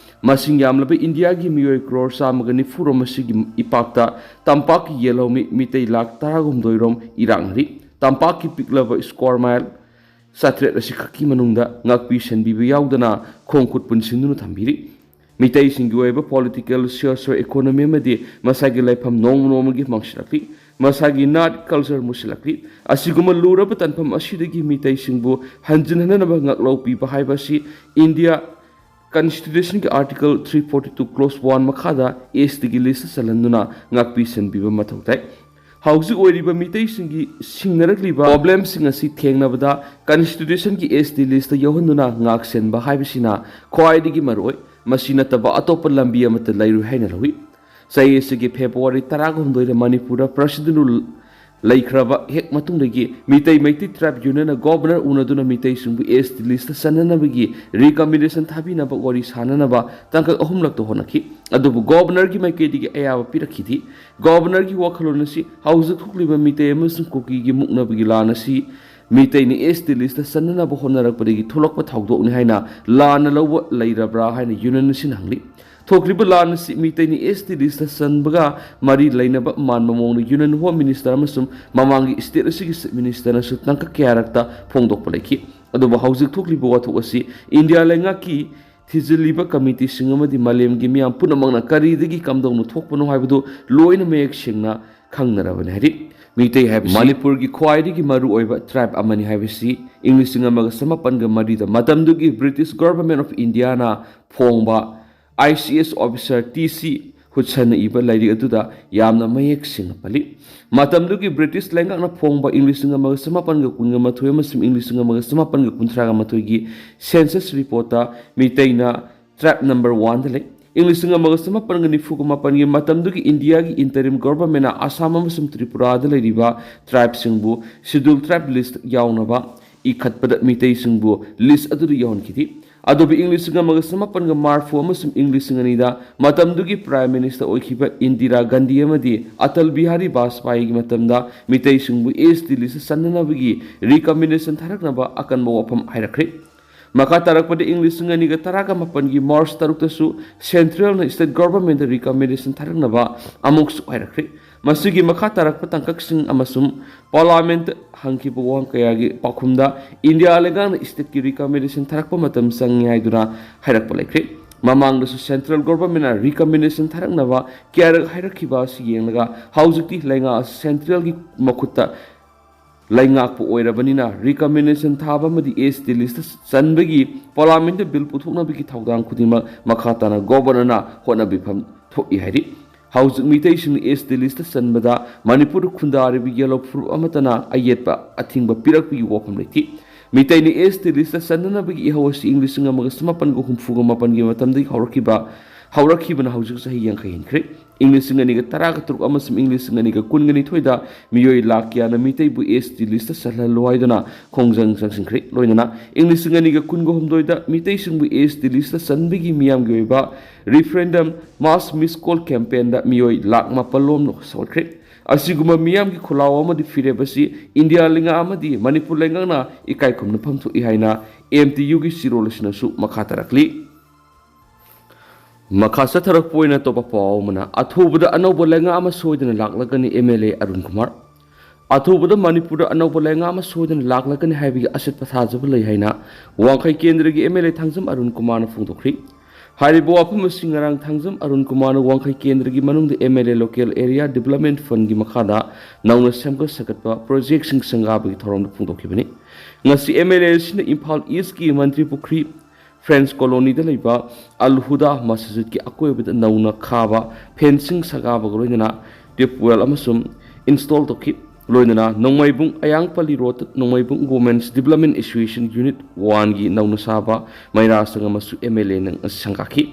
ꯃꯁꯤꯡ ꯌꯥꯝꯂꯕ ꯏꯟꯗꯤꯌꯥꯒꯤ ꯃꯤꯑꯣꯏ ꯀ꯭ꯔꯣꯔ ꯆꯥꯝꯃꯒ ꯅꯤꯐꯨꯔꯣꯝ ꯑꯁꯤꯒꯤ ꯏꯄꯥꯛꯇ ꯇꯝꯄꯥꯛꯀꯤ ꯌꯦꯜꯍꯧꯃꯤ ꯃꯤꯇꯩ ꯂꯥꯈ ꯇꯔꯥꯍꯨꯝꯗꯣꯏꯔꯣꯝ ꯏꯔꯥꯛꯅꯔꯤ꯫ ꯇꯝꯄꯥꯛꯀꯤ ꯄꯤꯛꯂꯕ ꯁ꯭ꯀ꯭ꯋꯥꯔ ꯃꯥꯏꯜ ꯆꯥꯇ꯭ꯔꯦꯠ ꯑꯁꯤꯈꯛꯀꯤ ꯃꯅꯨꯡꯗ ꯉꯥꯛꯄꯤ ꯁꯦꯟꯕꯤꯕ ꯌꯥꯎꯗꯅ ꯈꯣꯡ ꯈꯨꯠ ꯄꯨꯟꯁꯤꯟꯗꯨꯅ ꯊꯝꯕꯤꯔꯤ꯫ ꯃꯤꯇꯩꯁꯤꯡꯒꯤ ꯑꯣꯏꯕ ꯄꯣꯂꯤꯇꯤꯀꯦꯜ, ꯁꯣꯁꯤꯌꯣ ꯏꯀꯣꯅꯣꯃꯤ ꯑꯃꯗꯤ ꯃꯁꯥꯒꯤ ꯂꯩꯐꯝ ꯅꯣꯡꯃ ꯅꯣꯡꯃꯒꯤ ꯃꯥꯡꯁꯤꯜꯂꯛꯂꯤ꯫ ꯃꯁꯥꯒꯤ ꯅꯥꯠ, ꯀꯜꯆꯔ ꯃꯨꯁꯤꯜꯂꯛꯂꯤ꯫ ꯑꯁꯤꯒꯨꯝꯕ ꯂꯨꯔꯕ ꯇꯥꯟꯐꯝ ꯑꯁꯤꯗꯒꯤ ꯃꯤꯇꯩꯁꯤꯡꯕꯨ ꯍꯟꯖꯤꯟꯍꯟꯅꯅꯕ ꯉꯥꯛꯂꯧ ꯄꯤꯕ ꯍꯥꯏꯕ ꯑꯁꯤ ꯏꯟꯗꯤꯌꯥ ꯀꯟꯁꯇꯤꯇ꯭ꯌꯨꯁꯟꯒꯤ article three forty two clause one ꯃꯈꯥꯗ ꯑꯦꯁ ꯇꯤꯒꯤ ꯂꯤꯁꯇ ꯆꯜꯍꯟꯗꯨꯅ ꯉꯥꯛꯄꯤ ꯁꯦꯟꯕꯤꯕ ꯃꯊꯧ ꯇꯥꯏ꯫ ꯍꯧꯖꯤꯛ ꯑꯣꯏꯔꯤꯕ ꯃꯤꯇꯩꯁꯤꯡꯒꯤ ꯁꯤꯡꯅꯔꯛꯂꯤꯕ ꯄ꯭ꯔꯣꯕ꯭ꯂꯦꯝꯁꯤꯡ ꯑꯁꯤ ꯊꯦꯡꯅꯕꯗ ꯀꯟꯁꯇꯤꯇ꯭ꯌꯨꯁꯟꯒꯤ ꯑꯦꯁ ꯇꯤ ꯂꯤꯁꯇ ꯌꯥꯎꯍꯟꯗꯨꯅ ꯉꯥꯛ ꯁꯦꯟꯕ ꯍꯥꯏꯕꯁꯤꯅ ꯈ꯭ꯋꯥꯏꯗꯒꯤ ꯃꯔꯨꯑꯣꯏ꯫ ꯃꯁꯤ ꯅꯠꯇꯕ ꯑꯇꯣꯞꯄ ꯂꯝꯕꯤ ꯑꯃꯠꯇ ꯂꯩꯔꯣꯏ ꯍꯥꯏꯅ ꯂꯧꯏ꯫ ꯆꯍꯤ ꯑꯁꯤꯒꯤ ꯐꯦꯕ꯭ꯔꯨꯋꯥꯔꯤ ꯇꯔꯥꯍꯨꯝꯗꯣꯏꯗ ꯃꯅꯤꯄꯨꯔꯗ ꯄ꯭ꯔꯁꯤꯗꯦꯟ ꯔꯨꯜ ꯂꯩꯈ꯭ꯔꯕ ꯍꯦꯛ ꯃꯇꯨꯡꯗꯒꯤ ꯃꯤꯇꯩ ꯃꯩꯇꯩ ꯇ꯭ꯔꯥꯏꯕ ꯌꯨꯅꯤꯌꯟꯅ ꯒꯣꯕꯔꯅꯔ ꯎꯅꯗꯨꯅ ꯃꯤꯇꯩꯁꯤꯡꯕꯨ ꯑꯦꯁ ꯇꯤ ꯂꯤꯁꯇ ꯆꯟꯅꯅꯕꯒꯤ ꯔꯤꯀꯃꯦꯟꯗꯦꯁꯟ ꯊꯥꯕꯤꯅꯕ ꯋꯥꯔꯤ ꯁꯥꯅꯅꯕ ꯇꯥꯡꯀꯛ ꯑꯍꯨꯝꯂꯛꯇ ꯍꯣꯠꯅꯈꯤ꯫ ꯑꯗꯨꯕꯨ ꯒꯣꯕꯔꯅꯔꯒꯤ ꯃꯥꯏꯀꯩꯗꯒꯤ ꯑꯌꯥꯕ ꯄꯤꯔꯛꯈꯤꯗꯦ꯫ ꯒꯣꯕꯔꯅꯔꯒꯤ ꯋꯥꯈꯜꯂꯣꯟ ꯑꯁꯤ ꯍꯧꯖꯤꯛ ꯊꯣꯛꯂꯤꯕ ꯃꯤꯇꯩ ꯑꯃꯁꯨꯡ ꯀꯨꯀꯤꯒꯤ ꯃꯨꯛꯅꯕꯒꯤ ꯂꯥꯟ ꯑꯁꯤ ꯃꯤꯇꯩꯅ ꯑꯦꯁ ꯇꯤ ꯂꯤꯁꯇ ꯆꯟꯅꯅꯕ ꯍꯣꯠꯅꯔꯛꯄꯗꯒꯤ ꯊꯣꯛꯂꯛꯄ ꯊꯧꯗꯣꯛꯅꯤ ꯍꯥꯏꯅ ꯂꯥꯟꯅ ꯂꯧꯕ ꯂꯩꯔꯕ꯭ꯔꯥ ꯍꯥꯏꯅ ꯌꯨꯅꯤꯌꯟ ꯑꯁꯤꯅ ꯍꯪꯂꯤ꯫ ꯊꯣꯛꯂꯤꯕ ꯂꯥꯟ ꯑꯁꯤ ꯃꯤꯇꯩꯅ ꯑꯦꯁ ꯇꯤ ꯂꯤꯁꯇ ꯆꯟꯕꯒ ꯃꯔꯤ ꯂꯩꯅꯕ ꯃꯥꯟꯕ ꯃꯑꯣꯡꯗ ꯌꯨꯅꯤꯌꯟ ꯍꯣꯝ ꯃꯤꯅꯤꯁꯇꯔ ꯑꯃꯁꯨꯡ ꯃꯃꯥꯡꯒꯤ ꯁ꯭ꯇꯦꯠ ꯑꯁꯤꯒꯤ ꯆꯤꯐ ꯃꯤꯅꯤꯁꯇꯔꯅꯁꯨ ꯇꯥꯡꯀꯛ ꯀꯌꯥꯔꯛꯇ ꯐꯣꯡꯗꯣꯛꯄ ꯂꯩꯈꯤ꯫ ꯑꯗꯨꯕꯨ ꯍꯧꯖꯤꯛ ꯊꯣꯛꯂꯤꯕ ꯋꯥꯊꯣꯛ ꯑꯁꯤ ꯏꯟꯗꯤꯌꯥ ꯂꯩꯉꯥꯛꯀꯤ ꯊꯤꯖꯤꯜꯂꯤꯕ ꯀꯃꯤꯇꯤꯁꯤꯡ ꯑꯃꯗꯤ ꯃꯥꯂꯦꯝꯒꯤ ꯃꯤꯌꯥꯝ ꯄꯨꯝꯅꯃꯛꯅ ꯀꯔꯤꯗꯒꯤ ꯀꯝꯗꯧꯅ ꯊꯣꯛꯄꯅꯣ ꯍꯥꯏꯕꯗꯨ ꯂꯣꯏꯅ ꯃꯌꯦꯛ ꯁꯦꯡꯅ ꯈꯪꯅꯔꯕꯅꯤ ꯍꯥꯏꯔꯤ꯫ ꯃꯤꯇꯩ ꯍꯥꯏꯕꯁꯤ ꯃꯅꯤꯄꯨꯔꯒꯤ ꯈ꯭ꯋꯥꯏꯗꯒꯤ ꯃꯔꯨꯑꯣꯏꯕ ꯇ꯭ꯔꯥꯏꯕ ꯑꯃꯅꯤ ꯍꯥꯏꯕꯁꯤ ꯏꯪ ꯂꯤꯁꯤꯡ ꯑꯃꯒ ꯆꯃꯥꯄꯟꯒ ꯃꯔꯤꯗ ꯃꯇꯝꯗꯨꯒꯤ ꯕ꯭ꯔꯤꯇꯤꯁ ꯒꯣꯚꯔꯟꯃꯦꯟꯠ ꯑꯣꯐ ꯏꯟꯗꯤꯌꯥꯅ ꯐꯣꯡꯕ I C S officer T C ꯍꯨꯠꯁꯟꯅ ꯏꯕ ꯂꯥꯏꯔꯤꯛ ꯑꯗꯨꯗ ꯌꯥꯝꯅ ꯃꯌꯦꯛ ꯁꯦꯡꯅ ꯄꯜꯂꯤ꯫ ꯃꯇꯝꯗꯨꯒꯤ ꯕ꯭ꯔꯤꯇꯤꯁ ꯂꯩꯉꯥꯛꯅ ꯐꯣꯡꯕ ꯏꯪ ꯂꯤꯁꯤꯡ ꯑꯃꯒ ꯆꯃꯥꯄꯟꯒ ꯀꯨꯟꯒ ꯃꯥꯊꯣꯏ ꯑꯃꯁꯨꯡ ꯏꯪ ꯂꯤꯁꯤꯡ ꯑꯃꯒ ꯆꯃꯥꯄꯟꯒ ꯀꯨꯟꯊ꯭ꯔꯥꯒ ꯃꯥꯊꯣꯏꯒꯤ ꯁꯦꯟꯁꯁ ꯔꯤꯄꯣꯔꯠꯇ ꯃꯤꯇꯩꯅ ꯇ꯭ꯔꯥꯏꯕ ꯅꯝꯕꯔ ꯋꯥꯟꯗ ꯂꯩ꯫ ꯏꯪ ꯂꯤꯁꯤꯡ ꯑꯃꯒ ꯆꯃꯥꯄꯟꯒ ꯅꯤꯐꯨꯒ ꯃꯥꯄꯟꯒꯤ ꯃꯇꯝꯗꯨꯒꯤ ꯏꯟꯗꯤꯌꯥꯒꯤ ꯏꯟꯇꯔꯤꯝ ꯒꯣꯚꯔꯟꯃꯦꯟꯠꯅ ꯑꯁꯥꯝ ꯑꯃꯁꯨꯡ ꯇ꯭ꯔꯤꯄꯨꯔꯥꯗ ꯂꯩꯔꯤꯕ ꯇ꯭ꯔꯥꯏꯕꯁꯤꯡꯕꯨ ꯁꯦꯗ꯭ꯌꯨꯜ ꯇ꯭ꯔꯥꯏꯕ ꯂꯤꯁ꯭ꯠ ꯌꯥꯎꯅꯕ ꯏꯈꯠꯄꯗ ꯃꯤꯇꯩꯁꯤꯡꯕꯨ ꯂꯤꯁ꯭ꯠ ꯑꯗꯨꯗ ꯌꯥꯎꯍꯟꯈꯤꯗꯦ꯫ ꯑꯗꯨꯕꯨ ꯏꯪ ꯂꯤꯁꯤꯡ ꯑꯃꯒ ꯆꯃꯥꯄꯟꯒ ꯃꯔꯤꯐꯨ ꯑꯃꯁꯨꯡ ꯏꯪ ꯂꯤꯁꯤꯡ ꯑꯅꯤꯗ ꯃꯇꯝꯗꯨꯒꯤ ꯄ꯭ꯔꯥꯏꯝ ꯃꯤꯅꯤꯁꯇꯔ ꯑꯣꯏꯈꯤꯕ ꯏꯟꯗꯤꯔꯥ ꯒꯥꯟꯙꯤ ꯑꯃꯗꯤ ꯑꯇꯜ ꯕꯤꯍꯥꯔꯤ ꯕꯥꯖꯄꯥꯌꯤꯒꯤ ꯃꯇꯝꯗ ꯃꯤꯇꯩꯁꯤꯡꯕꯨ ꯑꯦꯁ ꯇꯤ ꯂꯤꯁ꯭ꯠꯇ ꯆꯟꯅꯅꯕꯒꯤ ꯔꯤꯀꯃꯦꯟꯗꯦꯁꯟ ꯊꯥꯔꯛꯅꯕ ꯑꯀꯟꯕ ꯋꯥꯐꯝ ꯍꯥꯏꯔꯛꯈ꯭ꯔꯦ꯫ ꯃꯈꯥ ꯇꯥꯔꯛꯄꯗ ꯏꯪ ꯂꯤꯁꯤꯡ ꯑꯅꯤꯒ ꯇꯔꯥꯒ ꯃꯥꯄꯟꯒꯤ ꯃꯥꯔꯆ ꯇꯔꯨꯛꯇꯁꯨ ꯁꯦꯟꯇ꯭ꯔꯦꯜꯅ ꯁ꯭ꯇꯦꯠ ꯒꯣꯚꯔꯟꯃꯦꯟꯠꯇ ꯔꯤꯀꯃꯦꯟꯗꯦꯁꯟ ꯊꯥꯔꯛꯅꯕ ꯑꯃꯨꯛꯁꯨ ꯍꯥꯏꯔꯛꯈ꯭ꯔꯦ꯫ ꯃꯁꯤꯒꯤ ꯃꯈꯥ ꯇꯥꯔꯛꯄ ꯇꯥꯡꯀꯛꯁꯤꯡ ꯑꯃꯁꯨꯡ ꯄꯥꯔꯂꯤꯌꯥꯃꯦꯟꯠꯇ ꯍꯪꯈꯤꯕ ꯋꯥꯍꯪ ꯀꯌꯥꯒꯤ ꯄꯥꯎꯈꯨꯝꯗ ꯏꯟꯗꯤꯌꯥ ꯂꯩꯉꯥꯛꯅ ꯁ꯭ꯇꯦꯠꯀꯤ ꯔꯤꯀꯃꯦꯟꯗꯦꯁꯟ ꯊꯥꯔꯛꯄ ꯃꯇꯝ ꯆꯪꯏ ꯍꯥꯏꯗꯨꯅ ꯍꯥꯏꯔꯛꯄ ꯂꯩꯈ꯭ꯔꯦ꯫ ꯃꯃꯥꯡꯗꯁꯨ ꯁꯦꯟꯇ꯭ꯔꯦꯜ ꯒꯣꯚꯔꯟꯃꯦꯟꯠꯅ ꯔꯤꯀꯃꯦꯟꯗꯦꯁꯟ ꯊꯥꯔꯛꯅꯕ ꯀꯌꯥꯔꯛ ꯍꯥꯏꯔꯛꯈꯤꯕ ꯑꯁꯤ ꯌꯦꯡꯂꯒ ꯍꯧꯖꯤꯛꯇꯤ ꯂꯩꯉꯥꯛ ꯑꯁꯤ ꯁꯦꯟꯇ꯭ꯔꯦꯜꯒꯤ ꯃꯈꯨꯠꯇ ꯂꯩꯉꯥꯛꯄ ꯑꯣꯏꯔꯕꯅꯤꯅ ꯔꯤꯀꯃꯦꯟꯗꯦꯁꯟ ꯊꯥꯕ ꯑꯃꯗꯤ ꯑꯦꯁ ꯇꯤ ꯂꯤꯁ꯭ꯠꯇ ꯆꯟꯕꯒꯤ ꯄꯥꯔꯂꯤꯌꯥꯃꯦꯟꯠꯇ ꯕꯤꯜ ꯄꯨꯊꯣꯛꯅꯕꯒꯤ ꯊꯧꯗꯥꯡ ꯈꯨꯗꯤꯡꯃꯛ ꯃꯈꯥ ꯇꯥꯅ ꯒꯣꯚꯔꯅꯔꯅ ꯍꯣꯠꯅꯕꯤꯐꯝ ꯊꯣꯛꯏ ꯍꯥꯏꯔꯤ꯫ ꯍꯧꯖꯤꯛ ꯃꯤꯇꯩꯁꯤꯡꯅ ꯑꯦꯁ ꯇꯤ ꯂꯤꯁ꯭ꯠꯇ ꯆꯟꯕꯗ ꯃꯅꯤꯄꯨꯔꯗ ꯈꯨꯟꯗꯥꯔꯤꯕ ꯌꯦꯜꯂꯣ ꯐꯨꯔꯨꯞ ꯑꯃꯠꯇꯅ ꯑꯌꯦꯠꯄ ꯑꯊꯤꯡꯕ ꯄꯤꯔꯛꯄꯒꯤ ꯋꯥꯐꯝ ꯂꯩꯇꯦ꯫ ꯃꯤꯇꯩꯅ ꯑꯦꯁ ꯇꯤ ꯂꯤꯁ꯭ꯠꯇ ꯆꯟꯅꯅꯕꯒꯤ ꯏꯍꯧ ꯑꯁꯤ ꯏꯪ ꯂꯤꯁꯤꯡ ꯑꯃꯒ ꯆꯃꯥꯄꯟꯒ ꯍꯨꯝꯐꯨꯒ ꯃꯥꯄꯟꯒꯤ ꯃꯇꯝꯗꯒꯤ ꯍꯧꯔꯛꯈꯤꯕ, ꯍꯧꯔꯛꯈꯤꯕꯅ ꯍꯧꯖꯤꯛ ꯆꯍꯤ ꯌꯥꯡꯈꯩ ꯍꯦꯟꯈ꯭ꯔꯦ꯫ ꯏꯪ ꯂꯤꯁꯤꯡ ꯑꯅꯤꯒ ꯇꯔꯥꯒ ꯇꯔꯨꯛ ꯑꯃꯁꯨꯡ ꯏꯪ ꯂꯤꯁꯤꯡ ꯑꯅꯤꯒ ꯀꯨꯟꯒ ꯅꯤꯊꯣꯏꯗ ꯃꯤꯑꯣꯏ ꯂꯥꯈ ꯀꯌꯥꯅ ꯃꯤꯇꯩꯕꯨ S T list ꯆꯜꯍꯜꯂꯣ ꯍꯥꯏꯗꯨꯅ ꯈꯣꯡꯖꯪ ꯆꯪꯁꯤꯟꯈ꯭ꯔꯦ꯫ ꯂꯣꯏꯅꯅ ꯏꯪ ꯂꯤꯁꯤꯡ ꯑꯅꯤꯒ ꯀꯨꯟꯒ ꯍꯨꯝꯗꯣꯏꯗ ꯃꯤꯇꯩꯁꯤꯡꯕꯨ S T list ꯆꯟꯕꯒꯤ ꯃꯤꯌꯥꯝꯒꯤ ꯑꯣꯏꯕ referendum mass miscall campaignꯗ ꯃꯤꯑꯣꯏ ꯂꯥꯈ ꯃꯥꯄꯜ ꯂꯣꯝꯅ ꯁꯧꯒꯠꯈ꯭ꯔꯦ꯫ ꯑꯁꯤꯒꯨꯝꯕ ꯃꯤꯌꯥꯝꯒꯤ ꯈꯣꯜꯂꯥꯎ ꯑꯃꯗꯤ ꯐꯤꯔꯦꯞ ꯑꯁꯤ ꯏꯟꯗꯤꯌꯥ ꯂꯩꯉꯥꯛ ꯑꯃꯗꯤ ꯃꯅꯤꯄꯨꯔ ꯂꯩꯉꯥꯛꯅ ꯏꯀꯥꯏ ꯈꯨꯝꯅꯐꯝ ꯊꯣꯛꯏ ꯍꯥꯏꯅ M T Uꯒꯤ ꯆꯦꯔꯣꯜ ꯑꯁꯤꯅꯁꯨ ꯃꯈꯥ ꯇꯥꯔꯛꯂꯤ꯫ ꯃꯈꯥ ꯆꯠꯊꯔꯛꯄ ꯑꯣꯏꯅ ꯑꯇꯣꯞꯄ ꯄꯥꯎ ꯑꯃꯅ, ꯑꯊꯨꯕꯗ ꯑꯅꯧꯕ ꯂꯩꯉꯥꯛ ꯑꯃ ꯁꯣꯏꯗꯅ ꯂꯥꯛꯂꯒꯅꯤ, M L A Arun Kumar. ꯑꯊꯨꯕꯗ ꯃꯅꯤꯄꯨꯔꯗ ꯑꯅꯧꯕ ꯂꯩꯉꯥꯛ ꯑꯃ ꯁꯣꯏꯗꯅ ꯂꯥꯛꯂꯒꯅꯤ ꯍꯥꯏꯕꯒꯤ ꯑꯆꯦꯠꯄ ꯊꯥꯖꯕ ꯂꯩ ꯍꯥꯏꯅ ꯋꯥꯡꯈꯩ ꯀꯦꯟꯗ꯭ꯔꯒꯤ M L A Thangjam Arun ꯀꯨꯃꯥꯔꯅ ꯐꯣꯡꯗꯣꯛꯈ꯭ꯔꯤ꯫ ꯍꯥꯏꯔꯤꯕ ꯋꯥꯐꯝ ꯑꯁꯤ ꯉꯔꯥꯡ ꯊꯥꯡꯖꯝ ꯑꯔꯨꯟ ꯀꯨꯃꯥꯔꯅ ꯋꯥꯡꯈꯩ ꯀꯦꯟꯗ꯭ꯔꯒꯤ ꯃꯅꯨꯡꯗ M L A Local Area Development Fundꯒꯤ ꯃꯈꯥꯗ ꯅꯧꯅ ꯁꯦꯝꯒꯠ ꯁꯥꯒꯠꯄ projectꯁꯤꯡ ꯁꯪꯒꯥꯕꯒꯤ ꯊꯧꯔꯝꯗ ꯐꯣꯡꯗꯣꯛꯈꯤꯕꯅꯤ꯫ ꯉꯁꯤ M L A ꯑꯁꯤꯅ ꯏꯝꯐꯥꯜ Eastꯀꯤ ꯃꯟꯇ꯭ꯔꯤ ꯄꯨꯈ꯭ꯔꯤ French Colonyꯗ ꯂꯩꯕ ꯑꯜ ꯍꯨꯗꯥ ꯃꯁꯖꯤꯗꯀꯤ ꯑꯀꯣꯏꯕꯗ ꯅꯧꯅ ꯈꯥꯕ fencing ꯁꯪꯒꯥꯕꯒ ꯂꯣꯏꯅꯅ tube well ꯑꯃꯁꯨ install ꯇꯧꯈꯤ꯫ ꯂꯣꯏꯅꯅ ꯅꯣꯡꯃꯩꯕꯨꯡ ꯑꯌꯥꯡꯄꯜꯂꯤ road Nongmeibung Women's Development Association Unit Oneꯒꯤ ꯅꯧꯅ ꯁꯥꯕ ꯃꯩꯔꯥ ꯁꯪ ꯑꯃꯁꯨ M L Aꯅ ꯉꯁꯤ ꯁꯪꯒꯥꯈꯤ꯫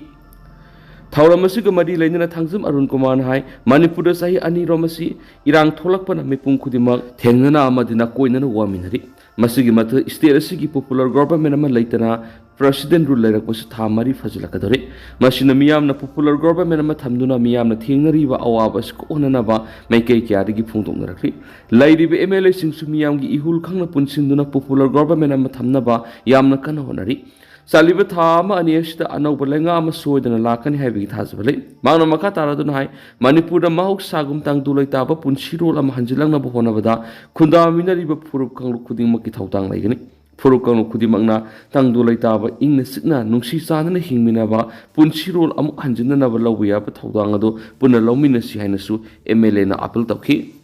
ꯊꯧꯔꯝ ꯑꯁꯤꯒ ꯃꯔꯤ ꯂꯩꯅꯅ ꯊꯥꯡꯖꯝ ꯑꯔꯨꯟ ꯀꯨꯃꯥꯔꯅ ꯍꯥꯏ, ꯃꯅꯤꯄꯨꯔꯗ ꯆꯍꯤ ꯑꯅꯤꯔꯣꯝ ꯑꯁꯤ ꯏꯔꯥꯡ ꯊꯣꯛꯂꯛꯄꯅ ꯃꯤꯄꯨꯝ ꯈꯨꯗꯤꯡꯃꯛ ꯊꯦꯡꯅꯅ ꯑꯃꯗꯤ ꯅꯥꯀꯣꯏꯅꯅ ꯋꯥꯃꯤꯟꯅꯔꯤ꯫ ꯃꯁꯤꯒꯤ ꯃꯊꯛ state ꯑꯁꯤꯒꯤ popular government ꯑꯃ ꯂꯩꯇꯅ president rule ꯂꯩꯔꯛꯄꯁꯨ ꯊꯥ ꯃꯔꯤ ꯐꯥꯖꯤꯜꯂꯛꯀꯗꯧꯔꯦ꯫ ꯃꯁꯤꯅ ꯃꯤꯌꯥꯝꯅ popular government ꯑꯃ ꯊꯝꯗꯨꯅ ꯃꯤꯌꯥꯝꯅ ꯊꯦꯡꯅꯔꯤꯕ ꯑꯋꯥꯕ ꯑꯁꯤ ꯀꯣꯛꯍꯟꯅꯅꯕ ꯃꯥꯏꯀꯩ ꯀꯌꯥꯗꯒꯤ ꯐꯣꯡꯗꯣꯛꯅꯔꯛꯂꯤ꯫ ꯂꯩꯔꯤꯕ M L Aꯁꯤꯡꯁꯨ ꯃꯤꯌꯥꯝꯒꯤ ꯏꯍꯨꯜ ꯈꯪꯅ ꯄꯨꯟꯁꯤꯟꯗꯨꯅ popular government ꯑꯃ ꯊꯝꯅꯕ ꯌꯥꯝꯅ ꯀꯟꯅ ꯍꯣꯠꯅꯔꯤ꯫ ꯆꯠꯂꯤꯕ ꯊꯥ ꯑꯃ ꯑꯅꯤ ꯑꯁꯤꯗ ꯑꯅꯧꯕ ꯂꯩꯉꯥꯛ ꯑꯃ ꯁꯣꯏꯗꯅ ꯂꯥꯛꯀꯅꯤ ꯍꯥꯏꯕꯒꯤ ꯊꯥꯖꯕ ꯂꯩ꯫ ꯃꯍꯥꯛꯅ ꯃꯈꯥ ꯇꯥꯔꯗꯨꯅ ꯍꯥꯏ, ꯃꯅꯤꯄꯨꯔꯗ ꯃꯍꯧꯁꯥꯒꯨꯝ ꯇꯪꯗꯨ ꯂꯩꯇꯥꯕ ꯄꯨꯟꯁꯤꯔꯣꯜ ꯑꯃ ꯍꯟꯖꯤꯜꯂꯛꯅꯕ ꯍꯣꯠꯅꯕꯗ ꯈꯨꯟꯗꯥꯃꯤꯟꯅꯔꯤꯕ ꯐꯨꯔꯨꯞ ꯀꯥꯡꯂꯨꯞ ꯈꯨꯗꯤꯡꯃꯛꯀꯤ ꯊꯧꯗꯥꯡ ꯂꯩꯒꯅꯤ꯫ ꯐꯨꯔꯨꯞ ꯀꯥꯡꯂꯨꯞ ꯈꯨꯗꯤꯡꯃꯛꯅ ꯇꯪꯗꯨ ꯂꯩꯇꯥꯕ, ꯏꯪꯅ ꯆꯤꯛꯅ ꯅꯨꯡꯁꯤ ꯆꯥꯟꯅꯅ ꯍꯤꯡꯃꯤꯟꯅꯕ ꯄꯨꯟꯁꯤꯔꯣꯜ ꯑꯃꯨꯛ ꯍꯟꯖꯤꯟꯅꯅꯕ ꯂꯧꯕ ꯌꯥꯕ ꯊꯧꯗꯥꯡ ꯑꯗꯨ ꯄꯨꯟꯅ ꯂꯧꯃꯤꯟꯅꯁꯤ ꯍꯥꯏꯅꯁꯨ M L Aꯅ appeal ꯇꯧꯈꯤ꯫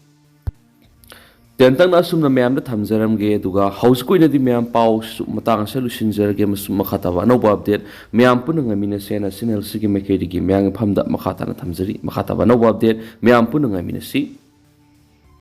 ꯇꯦꯟꯇꯛꯅ ꯑꯁꯨꯝꯅ ꯃꯌꯥꯝꯗ ꯊꯝꯖꯔꯝꯒꯦ, ꯑꯗꯨꯒ ꯍꯧꯖꯤꯛ ꯑꯣꯏꯅꯗꯤ ꯃꯌꯥꯝ ꯄꯥꯎꯁꯨ ꯃꯇꯥꯡ ꯑꯁꯤꯗ ꯂꯣꯏꯁꯤꯟꯖꯔꯒꯦ, ꯑꯃꯁꯨꯡ ꯃꯈꯥ ꯇꯥꯕ ꯑꯅꯧꯕ update ꯃꯌꯥꯝ ꯄꯨꯟꯅ ꯉꯥꯏꯃꯤꯟꯅꯁꯦꯅ channel ꯑꯁꯤꯒꯤ ꯃꯥꯏꯀꯩꯗꯒꯤ ꯃꯌꯥꯝꯒꯤ ꯃꯐꯝꯗ ꯃꯈꯥ ꯇꯥꯅ ꯊꯝꯖꯔꯤ꯫ ꯃꯈꯥ ꯇꯥꯕ ꯑꯅꯧꯕ update ꯃꯌꯥꯝ ꯄꯨꯟꯅ ꯉꯥꯏꯃꯤꯟꯅꯁꯤ꯫